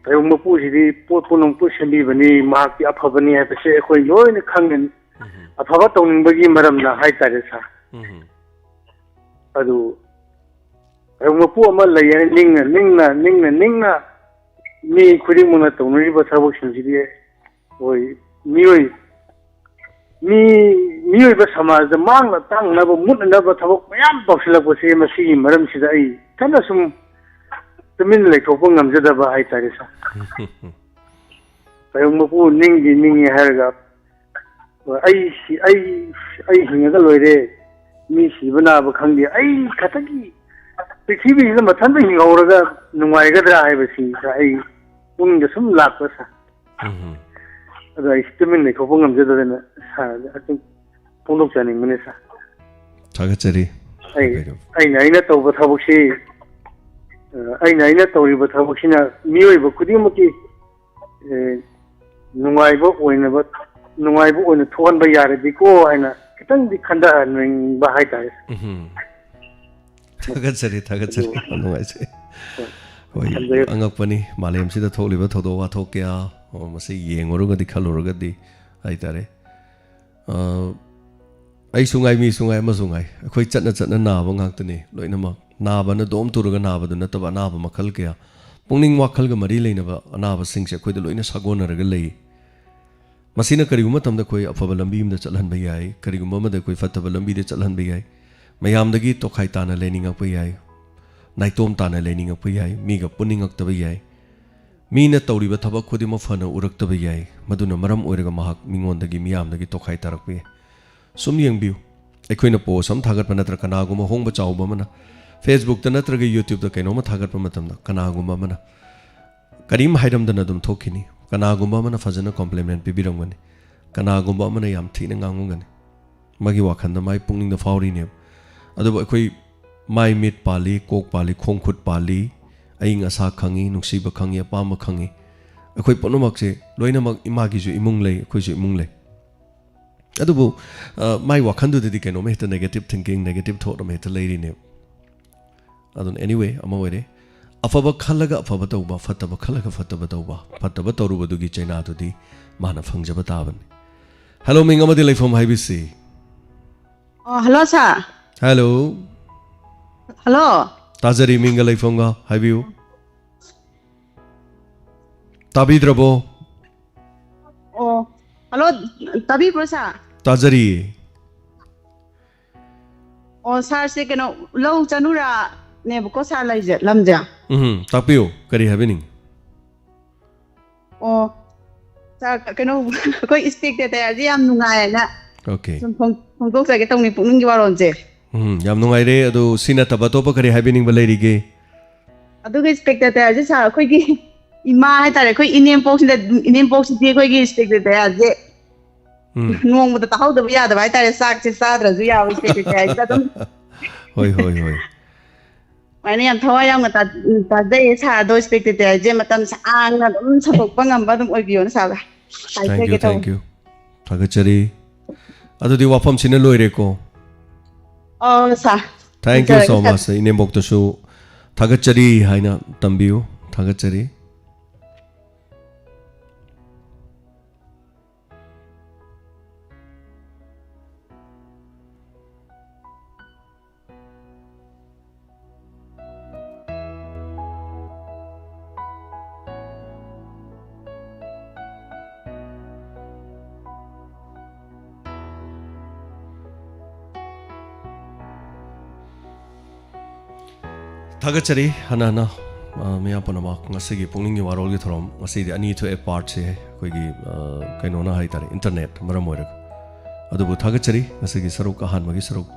ꯇꯥꯏꯕꯪ ꯃꯄꯨꯁꯤꯗꯤ ꯄꯣꯠ ꯄꯨꯝꯅꯃꯛꯄꯨ ꯁꯦꯝꯕꯤꯕꯅꯤ, ꯃꯍꯥꯛꯇꯤ ꯑꯐꯕꯅꯤ ꯍꯥꯏꯕꯁꯦ ꯑꯩꯈꯣꯏ ꯂꯣꯏꯅ ꯈꯪꯒꯅꯤ꯫ ꯎꯝ꯫ ꯑꯐꯕ ꯇꯧꯅꯤꯡꯕꯒꯤ ꯃꯔꯝꯅ ꯍꯥꯏꯇꯥꯔꯦ, ꯁꯥꯔ꯫ ꯎꯝ꯫ ꯑꯗꯨ ꯇꯥꯏꯕꯪ ꯃꯄꯨ ꯑꯃ ꯂꯩ ꯍꯥꯏꯅ ꯅꯤꯡꯅ, ꯅꯤꯡꯅ, ꯅꯤꯡꯅ, ꯅꯤꯡꯅ ꯃꯤ ꯈꯨꯗꯤꯡꯃꯛꯅ ꯇꯧꯅꯔꯤꯕ ꯊꯕꯛꯁꯤꯡꯁꯤꯗꯤ ꯑꯩꯈꯣꯏ ꯃꯤꯑꯣꯏ-, ꯃꯤ, ꯃꯤꯑꯣꯏꯕ ꯁꯃꯥꯖꯗ ꯃꯥꯡꯅ ꯇꯥꯛꯅꯅꯕ, ꯃꯨꯠꯅꯅꯕ ꯊꯕꯛ ꯃꯌꯥꯝ ꯇꯧꯁꯤꯜꯂꯛꯄꯁꯦ, ꯃꯁꯤꯒꯤ ꯃꯔꯝꯁꯤꯗ ꯑꯩ ꯏꯊꯟꯗ ꯁꯨꯝ ꯇꯨꯃꯤꯟꯅ ꯂꯩꯊꯣꯛꯄ ꯉꯝꯖꯗꯕ ꯍꯥꯏꯇꯥꯔꯦ, ꯁꯥꯔ꯫ ꯇꯥꯏꯕꯪ ꯃꯄꯨ ꯅꯤꯡꯗꯤ ꯅꯤꯡꯉꯤ ꯍꯥꯏꯔꯒ, ꯑꯩ ꯁꯤ-, ꯑꯩ, ꯑꯩ ꯍꯤꯡꯉꯒ ꯂꯣꯏꯔꯦ, ꯃꯤ ꯁꯤꯕ ꯅꯥꯕ ꯈꯪꯗꯦ, ꯑꯩ ꯈꯛꯇꯒꯤ ꯄ꯭ꯔꯤꯊꯤꯕꯤꯁꯤꯗ ꯃꯊꯟꯇ ꯍꯤꯡꯍꯧꯔꯒ ꯅꯨꯡꯉꯥꯏꯒꯗ꯭ꯔꯥ ꯍꯥꯏꯕꯁꯤ ꯑꯩ ꯄꯨꯛꯅꯤꯡꯗ ꯁꯨꯝ ꯂꯥꯛꯄ, ꯁꯥꯔ꯫ ꯎꯝ꯫ ꯑꯗꯣ ꯑꯩ ꯇꯨꯃꯤꯟ ꯂꯩꯊꯣꯛꯄ ꯉꯝꯖꯗꯗꯅ ꯁꯥꯔꯗ ꯑꯗꯨꯝ ꯐꯣꯡꯗꯣꯛꯆꯅꯤꯡꯕꯅꯤ, ꯁꯥꯔ꯫ ꯊꯥꯒꯠꯆꯔꯤ꯫ ꯑꯩ, ꯍꯥꯏꯕꯤꯔꯛꯎ꯫ ꯑꯩꯅ, ꯑꯩꯅ ꯇꯧꯕ ꯊꯕꯛꯁꯤ, ꯑ, ꯑꯩꯅ, ꯑꯩꯅ ꯇꯧꯔꯤꯕ ꯊꯕꯛꯁꯤꯅ ꯃꯤꯑꯣꯏꯕ ꯈꯨꯗꯤꯡꯃꯛꯀꯤ, ꯑ, ꯅꯨꯡꯉꯥꯏꯕ ꯑꯣꯏꯅꯕ, ꯅꯨꯡꯉꯥꯏꯕ ꯑꯣꯏꯅ ꯊꯣꯛꯍꯟꯕ ꯌꯥꯔꯗꯤꯀꯣ ꯍꯥꯏꯅ ꯈꯤꯇꯪꯗꯤ ꯈꯟꯊꯍꯟꯅꯤꯡꯕ ꯍꯥꯏꯇꯥꯔꯦ꯫ ꯎꯝ꯫ ꯊꯥꯒꯠꯆꯔꯤ, ꯊꯥꯒꯠꯆꯔꯤ꯫ ꯑꯗꯨ ꯌꯥꯝ ꯅꯨꯡꯉꯥꯏꯖꯩ꯫ ꯍꯣꯏ꯫ ꯍꯣꯏ, ꯊꯝꯖꯔꯦ꯫ ꯑꯉꯛꯄꯅꯤ꯫ ꯃꯥꯂꯦꯝꯁꯤꯗ ꯊꯣꯛꯂꯤꯕ ꯊꯧꯗꯣꯛ ꯋꯥꯊꯣꯛ ꯀꯌꯥ, ꯑꯣ, ꯃꯁꯤ ꯌꯦꯡꯉꯨꯔꯒꯗꯤ, ꯈꯜꯂꯨꯔꯒꯗꯤ ꯍꯥꯏꯇꯥꯔꯦ꯫ ꯑ, ꯑꯩꯁꯨ ꯉꯥꯏ, ꯃꯤꯁꯨ ꯉꯥꯏ, ꯑꯃꯁꯨ ꯉꯥꯏ, ꯑꯩꯈꯣꯏ ꯆꯠꯅ ꯆꯠꯅ ꯅꯥꯕ ꯉꯥꯛꯇꯅꯤ ꯂꯣꯏꯅꯃꯛ꯫ ꯅꯥꯕꯅ ꯗꯣꯝ ꯇꯨꯔꯒ ꯅꯥꯕꯗꯨ ꯅꯠꯇꯕ, ꯑꯅꯥꯕ ꯃꯈꯜ ꯀꯌꯥ, ꯄꯨꯛꯅꯤꯡ ꯋꯥꯈꯜꯒ ꯃꯔꯤ ꯂꯩꯅꯕ ꯑꯅꯥꯕꯁꯤꯡꯁꯦ ꯑꯩꯈꯣꯏꯗ ꯂꯣꯏꯅ ꯁꯥꯒꯣꯟꯅꯔꯒ ꯂꯩ꯫ ꯃꯁꯤꯅ ꯀꯔꯤꯒꯨꯝꯕ ꯃꯇꯝꯗ ꯑꯩꯈꯣꯏ ꯑꯐꯕ ꯂꯝꯕꯤ ꯑꯃꯗ ꯆꯠꯍꯟꯕ ꯌꯥꯏ, ꯀꯔꯤꯒꯨꯝꯕ ꯑꯃꯗ ꯑꯩꯈꯣꯏ ꯐꯠꯇꯕ ꯂꯝꯕꯤꯗ ꯆꯠꯍꯟꯕ ꯌꯥꯏ, ꯃꯌꯥꯝꯗꯒꯤ ꯇꯣꯈꯥꯏ ꯇꯥꯅ ꯂꯩꯅꯤꯡꯉꯛꯄ ꯌꯥꯏ꯫ ꯅꯥꯏꯇꯣꯝ ꯇꯥꯅ ꯂꯩꯅꯤꯡꯉꯛꯄ ꯌꯥꯏ, ꯃꯤꯒ ꯄꯨꯟꯅꯤꯡꯉꯛꯇꯕ ꯌꯥꯏ, ꯃꯤꯅ ꯇꯧꯔꯤꯕ ꯊꯕꯛ ꯈꯨꯗꯤꯡꯃꯛ ꯐꯅ ꯎꯔꯛꯇꯕ ꯌꯥꯏ꯫ ꯃꯗꯨꯅ ꯃꯔꯝ ꯑꯣꯏꯔꯒ ꯃꯍꯥꯛ ꯃꯤꯉꯣꯟꯗꯒꯤ, ꯃꯤꯌꯥꯝꯗꯒꯤ ꯇꯣꯈꯥꯏ ꯇꯥꯔꯛꯄ ꯌꯥꯏ꯫ ꯁꯨꯝ ꯌꯦꯡꯕꯤꯌꯨ, ꯑꯩꯈꯣꯏꯅ ꯄꯣꯁ ꯑꯃ ꯊꯥꯒꯠꯄ ꯅꯠꯇ꯭ꯔꯒ ꯀꯅꯥꯒꯨꯝꯕ ꯑꯍꯣꯡꯕ ꯆꯥꯎꯕ ꯑꯃꯅ ꯐꯦꯁꯕꯨꯛꯇ ꯅꯠꯇ꯭ꯔꯒ ꯌꯨꯇ꯭ꯌꯨꯕꯇ ꯀꯩꯅꯣꯝꯃ ꯊꯥꯒꯠꯄ ꯃꯇꯝꯗ, ꯀꯅꯥꯒꯨꯝꯕ ꯑꯃꯅ ꯀꯔꯤꯝ ꯍꯥꯏꯔꯝꯗꯅ ꯑꯗꯨꯝ ꯊꯣꯛꯈꯤꯅꯤ꯫ ꯀꯅꯥꯒꯨꯝꯕ ꯑꯃꯅ ꯐꯖꯅ ꯀꯣꯝꯄ꯭ꯂꯤꯃꯦꯟ ꯄꯤꯕꯤꯔꯝꯒꯅꯤ, ꯀꯅꯥꯒꯨꯝꯕ ꯑꯃꯅ ꯌꯥꯝ ꯊꯤꯅ ꯉꯥꯡꯉꯝꯒꯅꯤ꯫ ꯃꯥꯒꯤ ꯋꯥꯈꯜꯗ, ꯃꯥꯒꯤ ꯄꯨꯛꯅꯤꯡꯗ ꯐꯥꯎꯔꯤꯅꯦꯕ꯫ ꯑꯗꯨꯕꯨ ꯑꯩꯈꯣꯏ ꯃꯥꯏ ꯃꯤꯠ ꯄꯥꯜꯂꯤ, ꯀꯣꯛ ꯄꯥꯜꯂꯤ, ꯈꯣꯡ ꯈꯨꯠ ꯄꯥꯜꯂꯤ, ꯑꯏꯪ ꯑꯁꯥ ꯈꯪꯉꯤ, ꯅꯨꯡꯁꯤꯕ ꯈꯪꯉꯤ, ꯑꯄꯥꯝꯕ ꯈꯪꯉꯤ꯫ ꯑꯩꯈꯣꯏ ꯄꯨꯝꯅꯃꯛꯁꯦ ꯂꯣꯏꯅꯃꯛ, ꯏꯃꯥꯒꯤꯁꯨ ꯏꯃꯨꯡ ꯂꯩ, ꯑꯩꯈꯣꯏꯁꯨ ꯏꯃꯨꯡ ꯂꯩ꯫ ꯑꯗꯨꯕꯨ, ꯑ, ꯃꯥꯏ ꯋꯥꯈꯜꯗꯨꯗꯗꯤ ꯀꯩꯅꯣꯝꯃ ꯍꯦꯛꯇ negative thinking, negative thought ꯑꯃ ꯍꯦꯛꯇ ꯂꯩꯔꯤꯅꯦꯕ꯫ ꯑꯗꯨꯅ, anyway, ꯑꯃ ꯑꯣꯏꯔꯦ꯫ ꯑꯐꯕ ꯈꯜꯂꯒ ꯑꯐꯕ ꯇꯧꯕ, ꯐꯠꯇꯕ ꯈꯜꯂꯒ ꯐꯠꯇꯕ ꯇꯧꯕ, ꯐꯠꯇꯕ ꯇꯧꯔꯨꯕꯗꯨꯒꯤ ꯆꯩꯅꯥꯗꯨꯗꯤ ꯃꯥꯅ ꯐꯪꯖꯕ ꯇꯥꯕꯅꯤ꯫ ꯍꯦꯂꯣ, ꯃꯤꯡ ꯑꯃꯗꯤ ꯂꯩꯐꯝ ꯍꯥꯏꯕꯤꯁꯤ꯫ ꯑꯣ, ꯍꯜꯂꯣ, ꯁꯥꯔ꯫ ꯍꯦꯂꯣ꯫ ꯍꯜꯂꯣ꯫ ꯇꯥꯖꯔꯤ, ꯃꯤꯡꯒ ꯂꯩꯐꯝꯒ ꯍꯥꯏꯕꯤꯌꯨ꯫ ꯇꯥꯕꯤꯗ꯭ꯔꯕꯣ? ꯑꯣ, ꯍꯜꯂꯣ, ꯇꯥꯕꯤꯕ꯭ꯔꯣ, ꯁꯥꯔ? ꯇꯥꯖꯔꯤꯌꯦ꯫ ꯑꯣ, ꯁꯥꯔꯁꯦ ꯀꯩꯅꯣ, ꯂꯧ ꯆꯅꯨꯔꯥꯅꯦꯕꯀꯣ, ꯁꯥꯔ ꯂꯩꯁꯦ, ꯂꯝꯁꯦ꯫ ꯎꯝ, ꯇꯥꯛꯄꯤꯌꯨ, ꯀꯔꯤ ꯍꯥꯏꯕꯤꯅꯤꯡꯉꯤ? ꯑꯣ, ꯁꯥꯔ, ꯀꯩꯅꯣ, ꯑꯩꯈꯣꯏ ꯏꯁꯄꯦꯛꯇꯦꯇꯔꯁꯦ ꯌꯥꯝ ꯅꯨꯡꯉꯥꯏꯌꯦꯅ ꯑꯣꯀꯦ꯫ ꯁꯨꯝ ꯐꯣꯡ-, ꯐꯣꯡꯗꯣꯛꯆꯒꯦ ꯇꯧꯅꯤ, ꯄꯨꯛꯅꯤꯡꯒꯤ ꯋꯥꯔꯣꯜꯁꯦ꯫ ꯎꯝ, ꯌꯥꯝ ꯅꯨꯡꯉꯥꯏꯔꯦ꯫ ꯑꯗꯨ ꯁꯤ ꯅꯠꯇꯕ ꯑꯇꯣꯞꯄ ꯀꯔꯤ ꯍꯥꯏꯕꯤꯅꯤꯡꯕ ꯂꯩꯔꯤꯒꯦ? ꯑꯗꯨꯒ ꯏꯁꯄꯦꯛꯇꯦꯇꯔꯁꯦ, ꯁꯥꯔ, ꯑꯩꯈꯣꯏꯒꯤ ꯏꯃꯥ ꯍꯥꯏꯇꯥꯔꯦ, ꯑꯩꯈꯣꯏ ꯏꯅꯦꯝꯄꯣꯛꯁꯤꯗ, ꯏꯅꯦꯝꯄꯣꯛꯁꯤꯗꯤ ꯑꯩꯈꯣꯏꯒꯤ ꯏꯁꯄꯦꯛꯇꯦꯇꯔꯁꯦ ꯎꯝ꯫ ꯅꯣꯡꯃꯗ ꯇꯥꯍꯧꯗꯕ ꯌꯥꯗꯕ ꯍꯥꯏꯇꯥꯔꯦ, ꯆꯥꯛꯁꯦ ꯆꯥꯗ꯭ꯔꯁꯨ ꯌꯥꯕ ꯏꯁꯄꯦꯛꯇꯦꯇꯔꯁꯤꯗ ꯑꯗꯨꯝ꯫ ꯍꯣꯏ, ꯍꯣꯏ, ꯍꯣꯏ꯫ ꯁꯨꯃꯥꯏꯅ ꯌꯥꯝ ꯊꯋꯥꯏ ꯌꯥꯎꯅ ꯇꯥ-, ꯇꯥꯖꯩꯌꯦ, ꯁꯥꯔ꯫ ꯑꯗꯣ ꯏꯁꯄꯦꯛꯇꯦꯇꯔꯁꯦ ꯃꯇꯝ ꯁꯥꯡꯅ ꯑꯗꯨꯝ ꯁꯟꯗꯣꯛꯄ ꯉꯝꯕ ꯑꯗꯨꯝ ꯑꯣꯏꯕꯤꯌꯣꯅ, ꯁꯥꯔ꯫ Thank you, ꯍꯥꯏꯖꯒꯦ ꯇꯧꯕꯅꯤ꯫ Thank you꯫ ꯊꯥꯒꯠꯆꯔꯤ꯫ ꯑꯗꯨꯗꯤ ꯋꯥꯐꯝꯁꯤꯅ ꯂꯣꯏꯔꯦꯀꯣ? ꯑꯧ, ꯁꯥꯔ꯫ Thank you so ꯊꯝꯖꯔꯒꯦ, ꯁꯥꯔ꯫ Much꯫ ꯏꯅꯦꯝꯕꯣꯛꯇꯁꯨ ꯊꯥꯒꯠꯆꯔꯤ ꯍꯥꯏꯅ ꯇꯝꯕꯤꯌꯨ꯫ ꯊꯥꯒꯠꯆꯔꯤ꯫ ꯊꯥꯒꯠꯆꯔꯤ ꯍꯟꯅ ꯍꯟꯅ, ꯑ, ꯃꯤꯌꯥꯝ ꯄꯨꯝꯅꯃꯛ꯫ ꯉꯁꯤꯒꯤ ꯄꯨꯛꯅꯤꯡꯒꯤ ꯋꯥꯔꯣꯜꯒꯤ ꯊꯧꯔꯝ, ꯉꯁꯤꯗꯤ ꯑꯅꯤ ꯊꯣꯛꯑꯦ ꯄꯥꯔꯠꯁꯦ, ꯑꯩꯈꯣꯏꯒꯤ, ꯑ, ꯀꯩꯅꯣꯅ ꯍꯥꯏꯇꯥꯔꯦ, ꯏꯟꯇꯔꯅꯦꯠ ꯃꯔꯝ ꯑꯣꯏꯔꯒ꯫ ꯑꯗꯨꯕꯨ ꯊꯥꯒꯠꯆꯔꯤ ꯉꯁꯤꯒꯤ ꯁꯔꯨꯛ, ꯑꯍꯥꯟꯕꯒꯤ ꯁꯔꯨꯛ,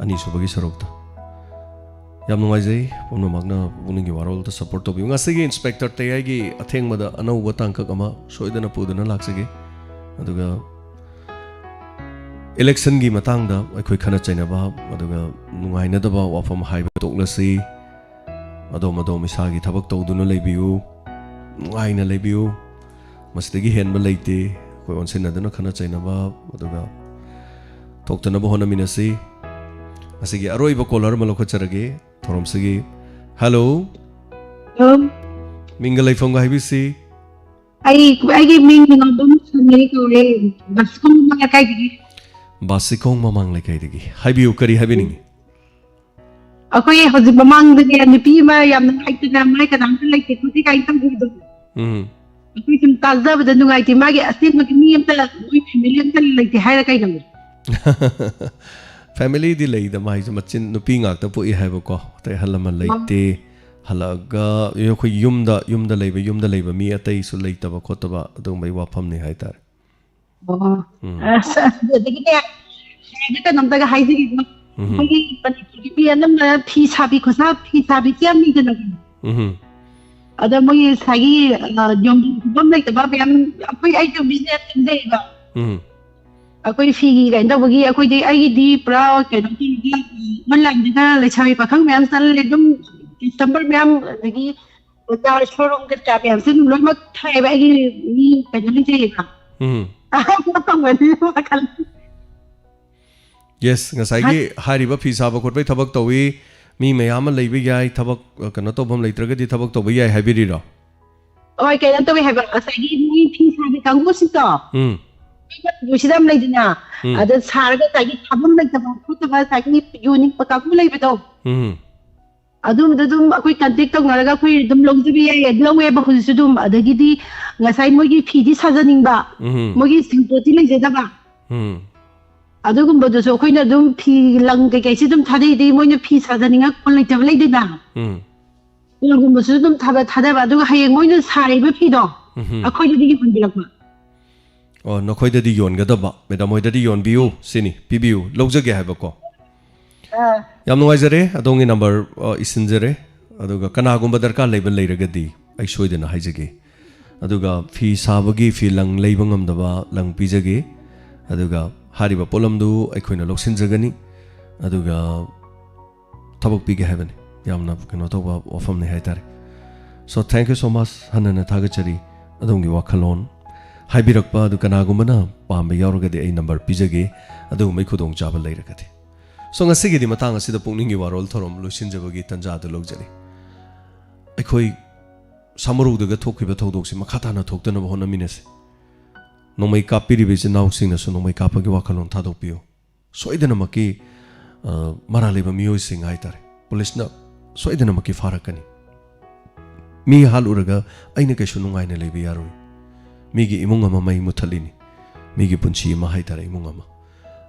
ꯑꯅꯤꯁꯨꯕꯒꯤ ꯁꯔꯨꯛꯇ꯫ ꯌꯥꯝ ꯅꯨꯡꯉꯥꯏꯖꯩ ꯄꯨꯝꯅꯃꯛꯅ ꯄꯨꯛꯅꯤꯡꯒꯤ ꯋꯥꯔꯣꯜꯗ ꯁꯞꯄꯣꯔꯠ ꯇꯧꯕꯤꯌꯨ꯫ ꯉꯁꯤꯒꯤ ꯏꯟꯁꯄꯦꯛꯇꯔ ꯇꯌꯥꯏꯒꯤ ꯑꯊꯦꯡꯕꯗ ꯑꯅꯧꯕ ꯇꯥꯡꯀꯛ ꯑꯃ ꯁꯣꯏꯗꯅ ꯄꯨꯗꯨꯅ ꯂꯥꯛꯆꯒꯦ꯫ ꯑꯗꯨꯒ ꯏꯂꯦꯛꯁꯟꯒꯤ ꯃꯇꯥꯡꯗ ꯑꯩꯈꯣꯏ ꯈꯟꯅ ꯆꯩꯅꯕ, ꯑꯗꯨꯒ ꯅꯨꯡꯉꯥꯏꯅꯗꯕ ꯋꯥꯐꯝ ꯍꯥꯏꯕ ꯇꯣꯛꯂꯁꯤ꯫ ꯑꯗꯣꯝ ꯑꯗꯣꯝ ꯏꯁꯥꯒꯤ ꯊꯕꯛ ꯇꯧꯗꯨꯅ ꯂꯩꯕꯤꯌꯨ, ꯅꯨꯡꯉꯥꯏꯅ ꯂꯩꯕꯤꯌꯨ꯫ ꯃꯁꯤꯗꯒꯤ ꯍꯦꯟꯕ ꯂꯩꯇꯦ꯫ ꯑꯩꯈꯣꯏ ꯑꯣꯟꯁꯤꯟꯅꯗꯨꯅ ꯈꯟꯅ ꯆꯩꯅꯕ, ꯑꯗꯨꯒ ꯊꯣꯛꯇꯅꯕ ꯍꯣꯠꯅꯃꯤꯟꯅꯁꯤ꯫ ꯉꯁꯤꯒꯤ ꯑꯔꯣꯏꯕ ꯀꯣꯂꯔ ꯑꯃ ꯂꯧꯈꯠꯆꯔꯒꯦ ꯊꯧꯔꯝꯁꯤꯒꯤ꯫ ꯍꯜꯂꯣ꯫ ꯍꯜꯂꯣ꯫ ꯃꯤꯡꯒ ꯂꯩꯐꯝꯒ ꯍꯥꯏꯕꯤꯁꯤ꯫ ꯑꯩ, ꯑꯩꯒꯤ ꯃꯤꯡ ꯅꯤꯉꯣꯝꯕꯝ ꯁꯣꯃꯤ ꯀꯧꯔꯦ꯫ ꯕꯥꯁꯤꯈꯣꯡ ꯃꯃꯥꯡ ꯂꯩꯀꯥꯏꯗꯒꯤ꯫ ꯕꯥꯁꯤꯈꯣꯡ ꯃꯃꯥꯡ ꯂꯩꯀꯥꯏꯗꯒꯤ꯫ ꯍꯥꯏꯕꯤꯌꯨ, ꯀꯔꯤ ꯍꯥꯏꯕꯤꯅꯤꯡꯉꯤ? ꯑꯩꯈꯣꯏ ꯍꯧꯖꯤꯛ ꯃꯃꯥꯡꯗꯅꯦ ꯅꯨꯄꯤ ꯑꯃ ꯌꯥꯝ ꯅꯨꯡꯉꯥꯏꯇꯅ ꯃꯥꯏ ꯀꯅꯥꯝꯇ ꯂꯩꯇꯦ ꯈꯣꯠꯇꯦ ꯀꯥꯏꯅ ꯇꯧꯈꯤꯕꯗꯣ꯫ ꯎꯝ꯫ ꯑꯩꯈꯣꯏ ꯁꯨꯝ ꯇꯥꯖꯕꯗ ꯅꯨꯡꯉꯥꯏꯇꯦ꯫ ꯃꯥꯒꯤ ꯑꯁꯦꯡꯕꯒꯤ ꯃꯤ ꯑꯝꯇ, ꯃꯣꯏ ꯐꯦꯃꯤꯂꯤ ꯑꯝꯇ ꯂꯩꯇꯦ ꯍꯥꯏꯔ ꯀꯩꯅꯣ? ꯐꯦꯃꯤꯂꯤꯗꯤ ꯂꯩꯗ, ꯃꯥꯏꯁꯨ ꯃꯆꯤꯟ ꯅꯨꯄꯤ ꯉꯥꯛꯇ ꯄꯣꯛꯏ ꯍꯥꯏꯕꯀꯣ꯫ ꯑꯇꯩ ꯑꯍꯜ ꯂꯃꯟ ꯂꯩꯇꯦ꯫ ꯍꯜꯂꯛꯑꯒ ꯑꯩꯈꯣꯏ ꯌꯨꯝꯗ, ꯌꯨꯝꯗ ꯂꯩꯕ, ꯌꯨꯝꯗ ꯂꯩꯕ ꯃꯤ ꯑꯇꯩꯁꯨ ꯂꯩꯇꯕ ꯈꯣꯠꯇꯕ ꯑꯗꯨꯒꯨꯝꯕꯒꯤ ꯋꯥꯐꯝꯅꯤ ꯍꯥꯏꯇꯥꯔꯦ꯫ ꯑꯣ꯫ ꯎꯝ꯫ ꯑꯁ, ꯑꯗꯨꯗꯒꯤꯅꯦ, ꯁꯤꯗ ꯀꯩꯅꯣꯝꯇꯒ ꯍꯥꯏꯖꯒꯦ꯫ ꯎꯝ꯫ ꯑꯩꯈꯣꯏꯒꯤ ꯃꯅꯤꯄꯨꯔꯒꯤ ꯃꯤ ꯑꯅꯝꯕꯅ ꯐꯤ ꯁꯥꯕꯤ ꯈꯣꯠꯁꯥ, ꯐꯤ ꯁꯥꯕꯤꯁꯦ ꯌꯥꯝ ꯂꯩꯗꯅ꯫ ꯎꯝ꯫ ꯑꯗ ꯃꯣꯏꯒꯤ ꯉꯁꯥꯏꯒꯤ, ꯑ, ꯌꯣꯟꯐꯝ ꯈꯣꯠꯐꯝ ꯂꯩꯇꯕ ꯃꯌꯥꯝ, ꯑꯩꯈꯣꯏ, ꯑꯩꯁꯨ ꯕꯤꯖꯤꯅꯦꯁ ꯑꯗꯨꯝ ꯂꯩꯌꯦꯕ꯫ ꯎꯝ꯫ ꯑꯩꯈꯣꯏ ꯐꯤꯒꯤ ꯀꯩꯅꯣ ꯇꯧꯕꯒꯤ, ꯑꯩꯈꯣꯏꯗꯤ, ꯑꯩꯒꯤꯗꯤ ꯄꯨꯔꯥ ꯀꯩꯅꯣ ꯇꯧꯔꯒ, ꯑꯣꯟꯂꯥꯏꯟꯗꯒ ꯂꯩꯁꯥꯕꯤ ꯄꯥꯈꯪ ꯃꯌꯥꯝ ꯆꯠꯂꯦ ꯑꯗꯨꯝ, ꯀꯁꯇꯃꯔ ꯃꯌꯥꯝ, ꯑꯗꯒꯤ ꯕꯖꯥꯔ ꯁꯣꯔꯨꯝ ꯀꯩꯀꯥ ꯃꯌꯥꯝꯁꯦ ꯑꯗꯨꯝ ꯂꯣꯏꯅꯃꯛ ꯊꯥꯏꯑꯕ ꯑꯩꯒꯤ ꯃꯤ ꯀꯩꯅꯣ ꯂꯩꯖꯩꯌꯦꯕ꯫ ꯎꯝ꯫ ꯑꯍꯥꯟꯕ ꯐꯪꯒꯅꯤ ꯋꯥꯈꯜ꯫ ꯌꯦꯁ, ꯉꯁꯥꯏꯒꯤ ꯍꯥꯏꯔꯤꯕ ꯐꯤ ꯁꯥꯕ ꯈꯣꯠꯄꯒꯤ ꯊꯕꯛ ꯇꯧꯏ, ꯃꯤ ꯃꯌꯥꯝ ꯑꯃ ꯂꯩꯕ ꯌꯥꯏ, ꯊꯕꯛ, ꯑ, ꯀꯩꯅꯣ ꯇꯧꯐꯝ ꯂꯩꯇ꯭ꯔꯒꯗꯤ ꯊꯕꯛ ꯇꯧꯕ ꯌꯥꯏ ꯍꯥꯏꯕꯤꯔꯤꯔꯣ? ꯍꯣꯏ, ꯀꯩꯅꯣ ꯇꯧꯋꯦ ꯍꯥꯏꯕ, ꯉꯁꯥꯏꯒꯤ ꯃꯤ ꯐꯤ ꯁꯥꯕꯤ ꯀꯥꯡꯕꯨꯁꯤꯡꯗꯣ, ꯎꯝ꯫ ꯃꯣꯏ ꯃꯅꯤꯄꯨꯔꯁꯤꯗ ꯌꯥꯝ ꯂꯩꯗꯅ, ꯎꯝ꯫ ꯑꯗ ꯁꯥꯔꯒ ꯉꯁꯥꯏꯒꯤ ꯊꯥꯐꯝ ꯂꯩꯇꯕ ꯈꯣꯠꯇꯕ, ꯉꯁꯥꯏꯒꯤ ꯌꯣꯟꯅꯤꯡꯕ ꯀꯥꯡꯕꯨ ꯂꯩꯕꯗꯣ, ꯎꯝ꯫ ꯑꯗꯨꯝꯕꯗ ꯑꯗꯨꯝ ꯑꯩꯈꯣꯏ ꯀꯟꯇꯦꯛ ꯇꯧꯅꯔꯒ ꯑꯩꯈꯣꯏ ꯑꯗꯨꯝ ꯂꯧꯖꯕ ꯌꯥꯏ, ꯂꯧꯋꯦꯕ ꯍꯧꯖꯤꯛꯁꯨ ꯑꯗꯨꯝ꯫ ꯑꯗꯒꯤꯗꯤ ꯉꯁꯥꯏ ꯃꯣꯏꯒꯤ ꯐꯤꯗꯤ ꯁꯥꯖꯅꯤꯡꯕ, ꯎꯝ꯫ ꯃꯣꯏꯒꯤ ꯁꯦꯟꯄꯣꯠꯇꯤ ꯂꯩꯖꯗꯕ꯫ ꯎꯝ꯫ ꯑꯗꯨꯒꯨꯝꯕꯗꯨꯁꯨ ꯑꯩꯈꯣꯏꯅ ꯑꯗꯨꯝ ꯐꯤ ꯂꯪ ꯀꯩꯀꯩꯁꯤ ꯑꯗꯨꯝ ꯊꯥꯗꯩꯗꯤ, ꯃꯣꯏꯅ ꯐꯤ ꯁꯥꯖꯅꯤꯡꯉꯛꯄ ꯂꯩꯇꯕ ꯂꯩꯗꯅ, ꯎꯝ ꯑꯗꯨꯒꯨꯝꯕꯁꯨ ꯑꯗꯨꯝ ꯊꯥꯕ ꯊꯥꯗꯕ꯫ ꯑꯗꯨꯒ ꯍꯌꯦꯡ ꯃꯣꯏꯅ ꯁꯥꯔꯤꯕ ꯐꯤꯗꯣ ꯎꯝ ꯑꯩꯈꯣꯏꯗꯗꯤ ꯌꯣꯟꯕꯤꯔꯛꯄ꯫ ꯑꯣ, ꯅꯈꯣꯏꯗꯗꯤ ꯌꯣꯟꯒꯗꯕ, ꯃꯦꯗꯥꯝ ꯍꯣꯏꯗꯗꯤ ꯌꯣꯟꯕꯤꯌꯨ ꯁꯤꯅꯤ, ꯄꯤꯕꯤꯌꯨ, ꯂꯧꯖꯒꯦ ꯍꯥꯏꯕꯀꯣ꯫ ꯑꯥ, ꯌꯥꯝ ꯅꯨꯡꯉꯥꯏꯖꯔꯦ, ꯑꯗꯣꯝꯒꯤ ꯅꯝꯕꯔ ꯑ, ꯏꯁꯤꯟꯖꯔꯦ꯫ ꯑꯗꯨꯒ ꯀꯅꯥꯒꯨꯝꯕ ꯗꯔꯀꯥꯔ ꯂꯩꯕ ꯂꯩꯔꯒꯗꯤ ꯑꯩ ꯁꯣꯏꯗꯅ ꯍꯥꯏꯖꯒꯦ꯫ ꯑꯗꯨꯒ ꯐꯤ ꯁꯥꯕꯒꯤ ꯐꯤ ꯂꯪ ꯂꯩꯕ ꯉꯝꯗꯕ ꯂꯪ ꯄꯤꯖꯒꯦ꯫ ꯑꯗꯨꯒ ꯍꯥꯏꯔꯤꯕ ꯄꯣꯠꯂꯝꯗꯨ ꯑꯩꯈꯣꯏꯅ ꯂꯧꯁꯤꯟꯖꯒꯅꯤ꯫ ꯑꯗꯨꯒ ꯊꯕꯛ ꯄꯤꯒꯦ ꯍꯥꯏꯕꯅꯤ꯫ ꯌꯥꯝꯅ ꯀꯩꯅꯣ ꯇꯧꯕ ꯋꯥꯐꯝꯅꯤ ꯍꯥꯏꯇꯥꯔꯦ꯫ So thank you so much, ꯍꯟꯅ ꯍꯟꯅ ꯊꯥꯒꯠꯆꯔꯤ꯫ ꯑꯗꯣꯝꯒꯤ ꯋꯥꯈꯜꯂꯣꯟ ꯍꯥꯏꯕꯤꯔꯛꯄ ꯑꯗꯨ ꯀꯅꯥꯒꯨꯝꯕꯅ ꯄꯥꯝꯕ ꯌꯥꯎꯔꯒꯗꯤ ꯑꯩ ꯅꯝꯕꯔ ꯄꯤꯖꯒꯦ, ꯑꯗꯨꯒꯨꯝꯕꯒꯤ ꯈꯨꯗꯣꯡꯆꯥꯕ ꯂꯩꯔꯒꯗꯤ꯫ So ꯉꯁꯤꯒꯤꯗꯤ ꯃꯇꯥꯡ ꯑꯁꯤꯗ ꯄꯨꯛꯅꯤꯡꯒꯤ ꯋꯥꯔꯣꯜ ꯊꯧꯔꯝ ꯂꯣꯏꯁꯤꯟꯖꯕꯒꯤ ꯇꯥꯟꯖꯥ ꯑꯗꯨ ꯂꯧꯖꯔꯤ꯫ ꯑꯩꯈꯣꯏ ꯁꯥꯃꯔꯧꯗꯒ ꯊꯣꯛꯈꯤꯕ ꯊꯧꯗꯣꯛꯁꯤ ꯃꯈꯥ ꯇꯥꯅ ꯊꯣꯛꯇꯅꯕ ꯍꯣꯠꯅꯃꯤꯟꯅꯁꯤ꯫ ꯅꯣꯡꯃꯩ ꯀꯥꯞꯄꯤꯔꯤꯕ ꯏꯆꯤꯟ ꯏꯅꯥꯎꯁꯤꯡꯅꯁꯨ ꯅꯣꯡꯃꯩ ꯀꯥꯞꯄꯒꯤ ꯋꯥꯈꯜꯂꯣꯟ ꯊꯥꯗꯣꯛꯄꯤꯌꯨ꯫ ꯁꯣꯏꯗꯅꯃꯛꯀꯤ ꯑ, ꯃꯔꯥꯜ ꯂꯩꯕ ꯃꯤꯑꯣꯏꯁꯤꯡ ꯍꯥꯏꯇꯥꯔꯦ, ꯄꯨꯂꯤꯁꯅ ꯁꯣꯏꯗꯅꯃꯛꯀꯤ ꯐꯥꯔꯛꯀꯅꯤ꯫ ꯃꯤ ꯍꯥꯠꯂꯨꯔꯒ ꯑꯩꯅ ꯀꯩꯁꯨ ꯅꯨꯡꯉꯥꯏꯅ ꯂꯩꯕ ꯌꯥꯔꯣꯏ꯫ ꯃꯤꯒꯤ ꯏꯃꯨꯡ ꯑꯃ ꯃꯩ ꯃꯨꯠꯊꯠꯂꯤꯅꯤ, ꯃꯤꯒꯤ ꯄꯨꯟꯁꯤ ꯑꯃ ꯍꯥꯏꯇꯥꯔꯦ, ꯏꯃꯨꯡ ꯑꯃ꯫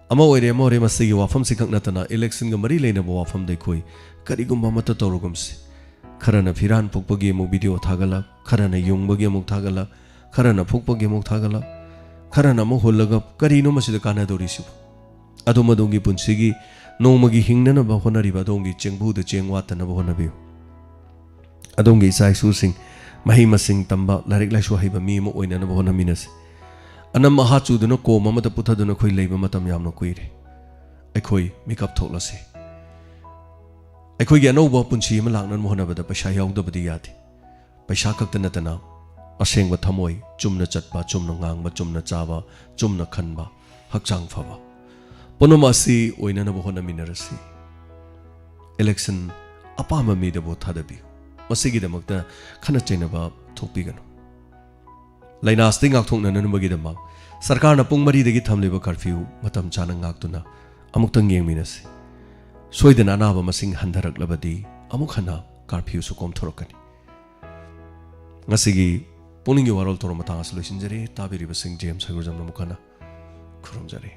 ꯑꯃ ꯑꯣꯏꯔꯦ, ꯑꯃ ꯑꯣꯏꯔꯦ, ꯃꯁꯤꯒꯤ ꯋꯥꯐꯝꯁꯤ ꯈꯛ ꯅꯠꯇꯅ ꯏꯂꯦꯛꯁꯟꯒ ꯃꯔꯤ ꯂꯩꯅꯕ ꯋꯥꯐꯝꯗ ꯑꯩꯈꯣꯏ ꯀꯔꯤꯒꯨꯝꯕ ꯑꯃꯠꯇ ꯇꯧꯔꯒꯨꯝꯁꯤ꯫ ꯈꯔꯅ ꯐꯤꯔꯥꯟ ꯐꯨꯛꯄꯒꯤ ꯑꯃꯨꯛ ꯚꯤꯗꯤꯑꯣ ꯊꯥꯒꯠꯂꯛ, ꯈꯔꯅ ꯌꯨꯡꯕꯒꯤ ꯑꯃꯨꯛ ꯊꯥꯒꯠꯂꯛ, ꯈꯔꯅ ꯐꯨꯛꯄꯒꯤ ꯑꯃꯨꯛ ꯊꯥꯒꯠꯂꯛ, ꯈꯔꯅ ꯑꯃꯨꯛ ꯍꯨꯜꯂꯒ, ꯀꯔꯤꯅꯣ ꯃꯁꯤꯗ ꯀꯥꯟꯅꯗꯧꯔꯤꯁꯤꯕꯨ? ꯑꯗꯣꯝ ꯑꯗꯣꯝꯒꯤ ꯄꯨꯟꯁꯤꯒꯤ ꯅꯣꯡꯃꯒꯤ ꯍꯤꯡꯅꯅꯕ ꯍꯣꯠꯅꯔꯤꯕ ꯑꯗꯣꯝꯒꯤ ꯆꯦꯡꯕꯨꯗ ꯆꯦꯡ ꯋꯥꯠꯇꯅꯕ ꯍꯣꯠꯅꯕꯤꯌꯨ꯫ ꯑꯗꯣꯝꯒꯤ ꯏꯆꯥ ꯏꯁꯨꯁꯤꯡ ꯃꯍꯩ ꯃꯁꯤꯡ ꯇꯝꯕ, ꯂꯥꯏꯔꯤꯛ ꯂꯥꯏꯁꯨ ꯍꯩꯕ ꯃꯤ ꯑꯃ ꯑꯣꯏꯅꯅꯕ ꯍꯣꯠꯅꯃꯤꯟꯅꯁꯤ꯫ ꯑꯅꯝ ꯑꯍꯥ ꯆꯨꯗꯨꯅ ꯀꯣꯝ ꯑꯃꯗ ꯄꯨꯊꯗꯨꯅ ꯑꯩꯈꯣꯏ ꯂꯩꯕ ꯃꯇꯝ ꯌꯥꯝꯅ ꯀꯨꯏꯔꯦ꯫ ꯑꯩꯈꯣꯏ ꯃꯤꯀꯞ ꯊꯣꯛꯂꯁꯤ꯫ ꯑꯩꯈꯣꯏꯒꯤ ꯑꯅꯧꯕ ꯄꯨꯟꯁꯤ ꯑꯃ ꯂꯥꯛꯅꯅꯕ ꯍꯣꯠꯅꯕꯗ ꯄꯩꯁꯥ ꯌꯥꯎꯗꯕꯗꯤ ꯌꯥꯗꯦ꯫ ꯄꯩꯁꯥ ꯈꯛꯇ ꯅꯠꯇꯅ ꯑꯁꯦꯡꯕ ꯊꯃꯣꯏ, ꯆꯨꯝꯅ ꯆꯠꯄ, ꯆꯨꯝꯅ ꯉꯥꯡꯕ, ꯆꯨꯝꯅ ꯆꯥꯕ, ꯆꯨꯝꯅ ꯈꯟꯕ, ꯍꯛꯆꯥꯡ ꯐꯕ, ꯄꯨꯝꯅꯃꯛ ꯑꯁꯤ ꯑꯣꯏꯅꯅꯕ ꯍꯣꯠꯅꯃꯤꯟꯅꯔꯁꯤ꯫ ꯏꯂꯦꯛꯁꯟ ꯑꯄꯥꯝꯕ ꯃꯤꯗꯕꯨ ꯊꯥꯗꯕꯤꯌꯨ꯫ ꯃꯁꯤꯒꯤꯗꯃꯛꯇ ꯈꯠꯅ ꯆꯩꯅꯕ ꯊꯣꯛꯄꯤꯒꯅꯨ꯫ ꯂꯥꯏꯅꯥꯁꯤꯗꯒꯤ ꯉꯥꯛꯊꯣꯛꯅꯅꯕꯒꯤꯗꯃꯛ ꯁꯔꯀꯥꯔꯅ ꯄꯨꯡ ꯃꯔꯤꯗꯒꯤ ꯊꯝꯂꯤꯕ ꯀꯔꯐ꯭ꯌꯨ ꯃꯇꯝ ꯆꯥꯅ ꯉꯥꯛꯇꯨꯅ ꯑꯃꯨꯛꯇꯪ ꯌꯦꯡꯃꯤꯟꯅꯁꯤ꯫ ꯁꯣꯏꯗꯅ ꯑꯅꯥꯕ ꯃꯁꯤꯡ ꯍꯟꯊꯔꯛꯂꯕꯗꯤ ꯑꯃꯨꯛ ꯍꯟꯅ ꯀꯔꯐ꯭ꯌꯨꯁꯨ ꯀꯣꯝꯊꯣꯔꯛꯀꯅꯤ꯫ ꯉꯁꯤꯒꯤ ꯄꯨꯛꯅꯤꯡꯒꯤ ꯋꯥꯔꯣꯜ ꯊꯧꯔꯝ ꯃꯇꯥꯡ ꯑꯁꯤ ꯂꯣꯏꯁꯤꯟꯖꯔꯦ꯫ ꯇꯥꯕꯤꯔꯤꯕꯁꯤꯡ ꯖꯦꯝꯁ ꯍꯩꯒ꯭ꯔꯨꯖꯝꯅ ꯑꯃꯨꯛ ꯍꯟꯅ ꯈꯨꯔꯨꯝꯖꯔꯤ꯫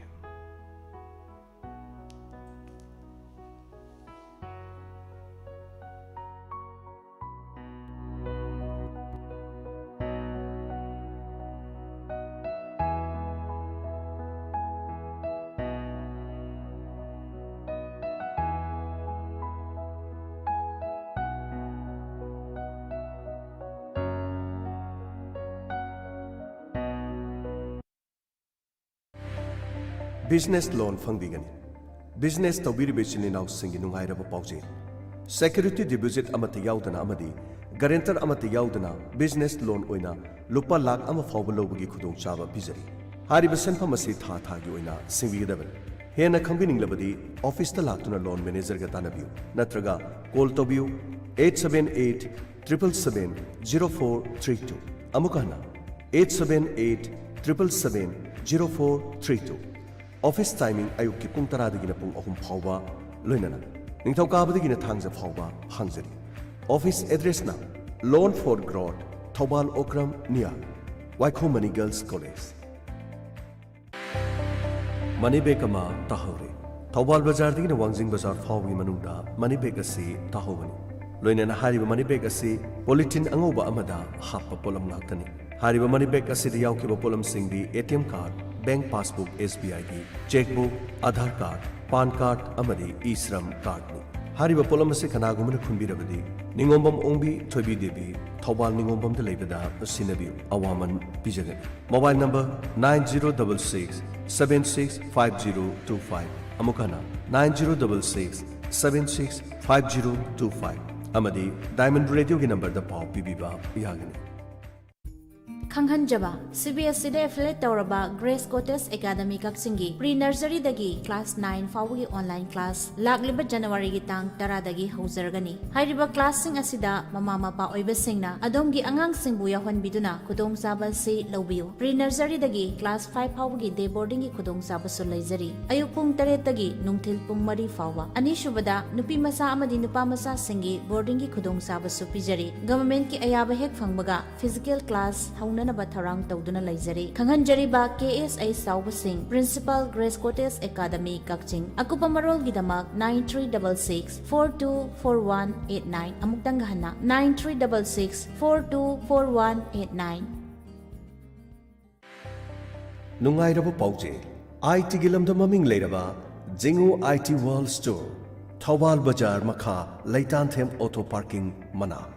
ꯕꯤꯖꯤꯅꯦꯁ ꯂꯣꯟ ꯐꯪꯕꯤꯒꯅꯤ꯫ ꯕꯤꯖꯤꯅꯦꯁ ꯇꯧꯕꯤꯔꯤꯕ ꯏꯆꯤꯜ ꯏꯅꯥꯎꯁꯤꯡꯒꯤ ꯅꯨꯡꯉꯥꯏꯔꯕ ꯄꯥꯎꯖꯦꯜ꯫ ꯁꯦꯀ꯭ꯌꯨꯔꯤꯇꯤ ꯗꯤꯄꯣꯖꯤꯠ ꯑꯃꯠꯇ ꯌꯥꯎꯗꯅ ꯑꯃꯗꯤ ꯒꯔꯦꯟꯇꯔ ꯑꯃꯠꯇ ꯌꯥꯎꯗꯅ ꯕꯤꯖꯤꯅꯦꯁ ꯂꯣꯟ ꯑꯣꯏꯅ ꯂꯨꯄꯥ ꯂꯥꯈ ꯑꯃ ꯐꯥꯎꯕ ꯂꯧꯕꯒꯤ ꯈꯨꯗꯣꯡꯆꯥꯕ ꯄꯤꯖꯔꯤ꯫ ꯍꯥꯏꯔꯤꯕ ꯁꯦꯟꯐꯝ ꯑꯁꯤ ꯊꯥ ꯊꯥꯒꯤ ꯑꯣꯏꯅ ꯁꯤꯡꯕꯤꯒꯗꯕꯅꯤ꯫ ꯍꯦꯟꯅ ꯈꯪꯕꯤꯅꯤꯡꯂꯕꯗꯤ ꯑꯣꯐꯤꯁꯇ ꯂꯥꯛꯇꯨꯅ ꯂꯣꯟ ꯃꯦꯅꯦꯖꯔꯒ ꯇꯥꯟꯅꯕꯤꯌꯨ ꯅꯠꯇ꯭ꯔꯒ ꯀꯣꯜ ꯇꯧꯕꯤꯌꯨ eight seven eight triple seven zero four three two꯫ ꯑꯃꯨꯛꯀ ꯍꯟꯅ eight seven eight triple seven zero four three two꯫ Office timing ꯑꯌꯨꯛꯀꯤ ꯄꯨꯡ ꯇꯔꯥꯗꯒꯤꯅ ꯄꯨꯡ ꯑꯍꯨꯝ ꯐꯥꯎꯕ, ꯂꯣꯏꯅꯅ ꯅꯤꯡꯊꯧꯀꯥꯕꯗꯒꯤꯅ ꯊꯥꯡꯖ ꯐꯥꯎꯕ ꯍꯥꯡꯖꯔꯤ꯫ ꯑꯣꯐꯤꯁ ꯑꯦꯗ꯭ꯔꯦꯁꯅ Loan for Growth, Thoubal Okram ꯅꯤꯌꯥ Waikhom Mani girls college. Money bag ꯑꯃ ꯇꯥꯍꯧꯔꯦ꯫ ꯊꯧꯕꯥꯜ ꯕꯖꯥꯔꯗꯒꯤꯅ ꯋꯥꯡꯖꯤꯡ ꯕꯖꯥꯔ ꯐꯥꯎꯕꯒꯤ ꯃꯅꯨꯡꯗ ꯃꯅꯤ ꯕꯦꯒ ꯑꯁꯤ ꯇꯥꯍꯧꯕꯅꯤ꯫ ꯂꯣꯏꯅꯅ ꯍꯥꯏꯔꯤꯕ ꯃꯅꯤ ꯕꯦꯒ ꯑꯁꯤ ꯄꯣꯂꯤꯊꯤꯟ ꯑꯉꯧꯕ ꯑꯃꯗ ꯍꯥꯞꯄ ꯄꯣꯠꯂꯝ ꯉꯥꯛꯇꯅꯤ꯫ ꯍꯥꯏꯔꯤꯕ ꯃꯅꯤ ꯕꯦꯒ ꯑꯁꯤꯗ ꯌꯥꯎꯈꯤꯕ ꯄꯣꯠꯂꯝꯁꯤꯡꯗꯤ A T M card, bank passbook, S B ꯑꯥꯏꯒꯤ chequebook, Aadhaar card, PAN card ꯑꯃꯗꯤ ꯏ ꯁ꯭ꯔꯝ ꯀꯥꯔꯗꯅꯤ꯫ ꯍꯥꯏꯔꯤꯕ ꯄꯣꯠꯂꯝ ꯑꯁꯤ ꯀꯅꯥꯒꯨꯝꯕꯅ ꯈꯨꯟꯕꯤꯔꯕꯗꯤ ꯅꯤꯉꯣꯝꯕꯝ ꯑꯣꯡꯕꯤ ꯊꯣꯏꯕꯤ ꯗꯦꯕꯤ, ꯊꯧꯕꯥꯜ ꯅꯤꯉꯣꯝꯕꯝꯗ ꯂꯩꯕꯗ ꯁꯤꯟꯅꯕꯤꯌꯨ꯫ ꯑꯋꯥꯃꯟ ꯄꯤꯖꯒꯅꯤ꯫ Mobile number nine zero double six seven six five zero two five꯫ ꯑꯃꯨꯛ ꯍꯟꯅ nine zero double six seven six five zero two five ꯑꯃꯗꯤ ꯗꯥꯏꯃꯟ ꯔꯦꯗꯤꯑꯣꯒꯤ ꯅꯝꯕꯔꯗ ꯄꯥꯎ ꯄꯤꯕꯤꯕ ꯌꯥꯒꯅꯤ꯫ ꯈꯪꯍꯟꯖꯕ, ꯁꯤ ꯕꯤ ꯑꯦꯁ ꯏꯗ ꯑꯦꯐꯤꯂꯦꯠ ꯇꯧꯔꯕ ꯒ꯭ꯔꯦꯁ ꯀꯣꯇꯦꯖ ꯑꯦꯀꯥꯗꯃꯤ ꯀꯛꯆꯤꯡꯒꯤ ꯄ꯭ꯔꯤ ꯅꯔꯁꯔꯤꯗꯒꯤ ꯀ꯭ꯂꯥꯁ ꯅꯥꯏꯟ ꯐꯥꯎꯕꯒꯤ ꯑꯣꯟꯂꯥꯏꯟ ꯀ꯭ꯂꯥꯁ ꯂꯥꯛꯂꯤꯕ ꯖꯅꯋꯥꯔꯤꯒꯤ ꯇꯥꯡ ꯇꯔꯥꯗꯒꯤ ꯍꯧꯖꯔꯒꯅꯤ꯫ ꯍꯥꯏꯔꯤꯕ ꯀ꯭ꯂꯥꯁꯁꯤꯡ ꯑꯁꯤꯗ ꯃꯃꯥ ꯃꯄꯥ ꯑꯣꯏꯕꯁꯤꯡꯅ ꯑꯗꯣꯝꯒꯤ ꯑꯉꯥꯡꯁꯤꯡꯕꯨ ꯌꯥꯎꯍꯟꯕꯤꯗꯨꯅ ꯈꯨꯗꯣꯡꯆꯥꯕ ꯑꯁꯤ ꯂꯧꯕꯤꯌꯨ꯫ ꯄ꯭ꯔꯤ ꯅꯔꯁꯔꯤꯗꯒꯤ ꯀ꯭ꯂꯥꯁ ꯐꯥꯏꯚ ꯐꯥꯎꯕꯒꯤ ꯗꯦ ꯕꯣꯔꯗꯤꯡꯒꯤ ꯈꯨꯗꯣꯡꯆꯥꯕꯁꯨ ꯂꯩꯖꯔꯤ꯫ ꯑꯌꯨꯛ ꯄꯨꯡ ꯇꯔꯦꯠꯇꯒꯤ ꯅꯨꯡꯊꯤꯜ ꯄꯨꯡ ꯃꯔꯤ ꯐꯥꯎꯕ꯫ ꯑꯅꯤꯁꯨꯕꯗ, ꯅꯨꯄꯤ ꯃꯆꯥ ꯑꯃꯗꯤ ꯅꯨꯄꯥ ꯃꯆꯥꯁꯤꯡꯒꯤ ꯕꯣꯔꯗꯤꯡꯒꯤ ꯈꯨꯗꯣꯡꯆꯥꯕꯁꯨ ꯄꯤꯖꯔꯤ꯫ ꯒꯚꯔꯟꯃꯦꯟꯠꯀꯤ ꯑꯌꯥꯕ ꯍꯦꯛ ꯐꯪꯕꯒ ꯐꯤꯖꯤꯀꯦꯜ ꯀ꯭ꯂꯥꯁ ꯍꯧꯅꯅꯕ ꯊꯧꯔꯥꯡ ꯇꯧꯗꯨꯅ ꯂꯩꯖꯔꯤ꯫ ꯈꯪꯍꯟꯖꯔꯤꯕ ꯀꯦ ꯑꯦꯁ ꯑꯩꯆ ꯆꯥꯎꯕꯁꯤꯡ, principal, grace cottage academy Kakching. ꯑꯀꯨꯞꯄ ꯃꯔꯣꯜꯒꯤꯗꯃꯛ nine three double six four two four one eight nine, ꯑꯃꯨꯛꯇꯪꯒ ꯍꯟꯅ, nine three double six four two four one eight nine꯫ ꯅꯨꯡꯉꯥꯏꯔꯕ ꯄꯥꯎꯖꯦꯜ꯫ ꯑꯥꯏ ꯇꯤꯒꯤ ꯂꯝꯗ ꯃꯃꯤꯡ ꯂꯩꯔꯕ ꯖꯤꯉꯨ ꯑꯥꯏ ꯇꯤ ꯋꯥꯔꯜꯗ ꯁ꯭ꯇꯣꯔ, ꯊꯧꯕꯥꯜ ꯕꯖꯥꯔ ꯃꯈꯥ ꯂꯩꯇꯥꯟꯊꯦꯝ ꯑꯣꯇꯣ ꯄꯥꯔꯀꯤꯡ ꯃꯅꯥꯛ꯫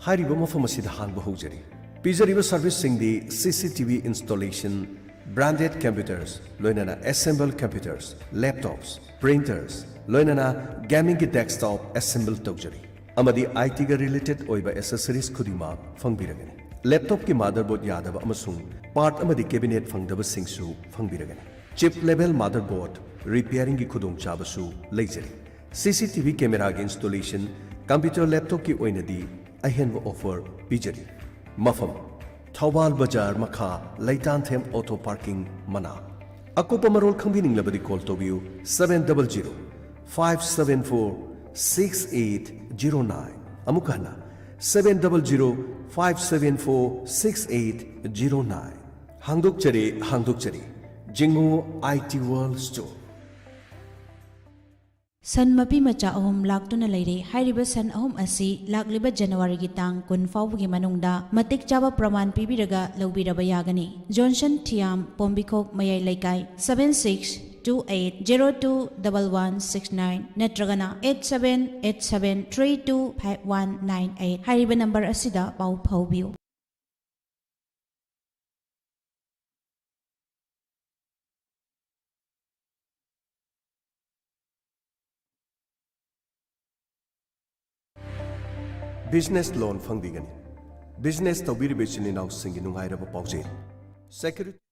ꯍꯥꯏꯔꯤꯕ ꯃꯐꯝ ꯑꯁꯤꯗ ꯍꯥꯡꯕ ꯍꯧꯖꯔꯤ꯫ ꯄꯤꯖꯔꯤꯕ ꯁꯔꯚꯤꯁꯁꯤꯡꯗꯤ ꯁꯤ C T V installation, Branded computers, ꯂꯣꯏꯅꯅ assemble computers, laptops, printers, ꯂꯣꯏꯅꯅ gamingꯒꯤ desktop assemble ꯇꯧꯖꯔꯤ꯫ ꯑꯃꯗꯤ ITꯒ related ꯑꯣꯏꯕ accessories ꯈꯨꯗꯤꯡꯃꯛ ꯐꯪꯕꯤꯔꯒꯅꯤ꯫ Laptopꯀꯤ motherboard ꯌꯥꯗꯕ ꯑꯃꯁꯨꯡ part ꯑꯃꯗꯤ cabinet ꯐꯪꯗꯕꯁꯤꯡꯁꯨ ꯐꯪꯕꯤꯔꯒꯅꯤ꯫ Chip level motherboard repairingꯒꯤ ꯈꯨꯗꯣꯡꯆꯥꯕꯁꯨ ꯂꯩꯖꯔꯤ꯫ CCTV cameraꯒꯤ installation, computer laptopꯀꯤ ꯑꯣꯏꯅꯗꯤ ꯑꯍꯦꯟꯕ offer ꯄꯤꯖꯔꯤ꯫ ꯃꯐꯝ: ꯊꯧꯕꯥꯜ ꯕꯖꯥꯔ ꯃꯈꯥ, ꯂꯩꯇꯥꯟꯊꯦꯝ auto parking ꯃꯅꯥꯛ꯫ ꯑꯀꯨꯞꯄ ꯃꯔꯣꯜ ꯈꯪꯕꯤꯅꯤꯡꯂꯕꯗꯤ call ꯇꯧꯕꯤꯌꯨ, seven double zero five seven four six eight zero nine꯫ ꯑꯃꯨꯛ ꯍꯟꯅ, seven double zero five seven four six eight zero nine꯫ ꯍꯥꯡꯗꯣꯛꯆꯔꯦ, ꯍꯥꯡꯗꯣꯛꯆꯔꯦ꯫ ꯖꯤꯡꯉꯨ IT World Store꯫ ꯁꯟ ꯃꯄꯤ ꯃꯆꯥ ꯑꯍꯨꯝ ꯂꯥꯛꯇꯨꯅ ꯂꯩꯔꯦ꯫ ꯍꯥꯏꯔꯤꯕ ꯁꯟ ꯑꯍꯨꯝ ꯑꯁꯤ ꯂꯥꯛꯂꯤꯕ ꯖꯅꯋꯥꯔꯤꯒꯤ ꯇꯥꯡ ꯀꯨꯟ ꯐꯥꯎꯕꯒꯤ ꯃꯅꯨꯡꯗ ꯃꯇꯤꯛ ꯆꯥꯕ ꯄ꯭ꯔꯃꯥꯟ ꯄꯤꯕꯤꯔꯒ ꯂꯧꯕꯤꯔꯕ ꯌꯥꯒꯅꯤ꯫ ꯖꯣꯟꯁꯟ ꯊꯤꯌꯥꯝ, ꯄꯣꯝꯕꯤꯈꯣꯛ ꯃꯌꯥꯏ ꯂꯩꯀꯥꯏ, seven six two eight zero two double one six nine ꯅꯠꯇ꯭ꯔꯒꯅ eight seven eight seven three two five one nine eight ꯍꯥꯏꯔꯤꯕ ꯅꯝꯕꯔ ꯑꯁꯤꯗ ꯄꯥꯎ ꯐꯥꯎꯕꯤꯌꯨ꯫ Business loan ꯐꯪꯕꯤꯒꯅꯤ꯫ Business ꯇꯧꯕꯤꯔꯤꯕ ꯏꯆꯤꯜ ꯏꯅꯥꯎꯁꯤꯡꯒꯤ ꯅꯨꯡꯉꯥꯏꯔꯕ ꯄꯥꯎꯖꯦꯜ꯫ Security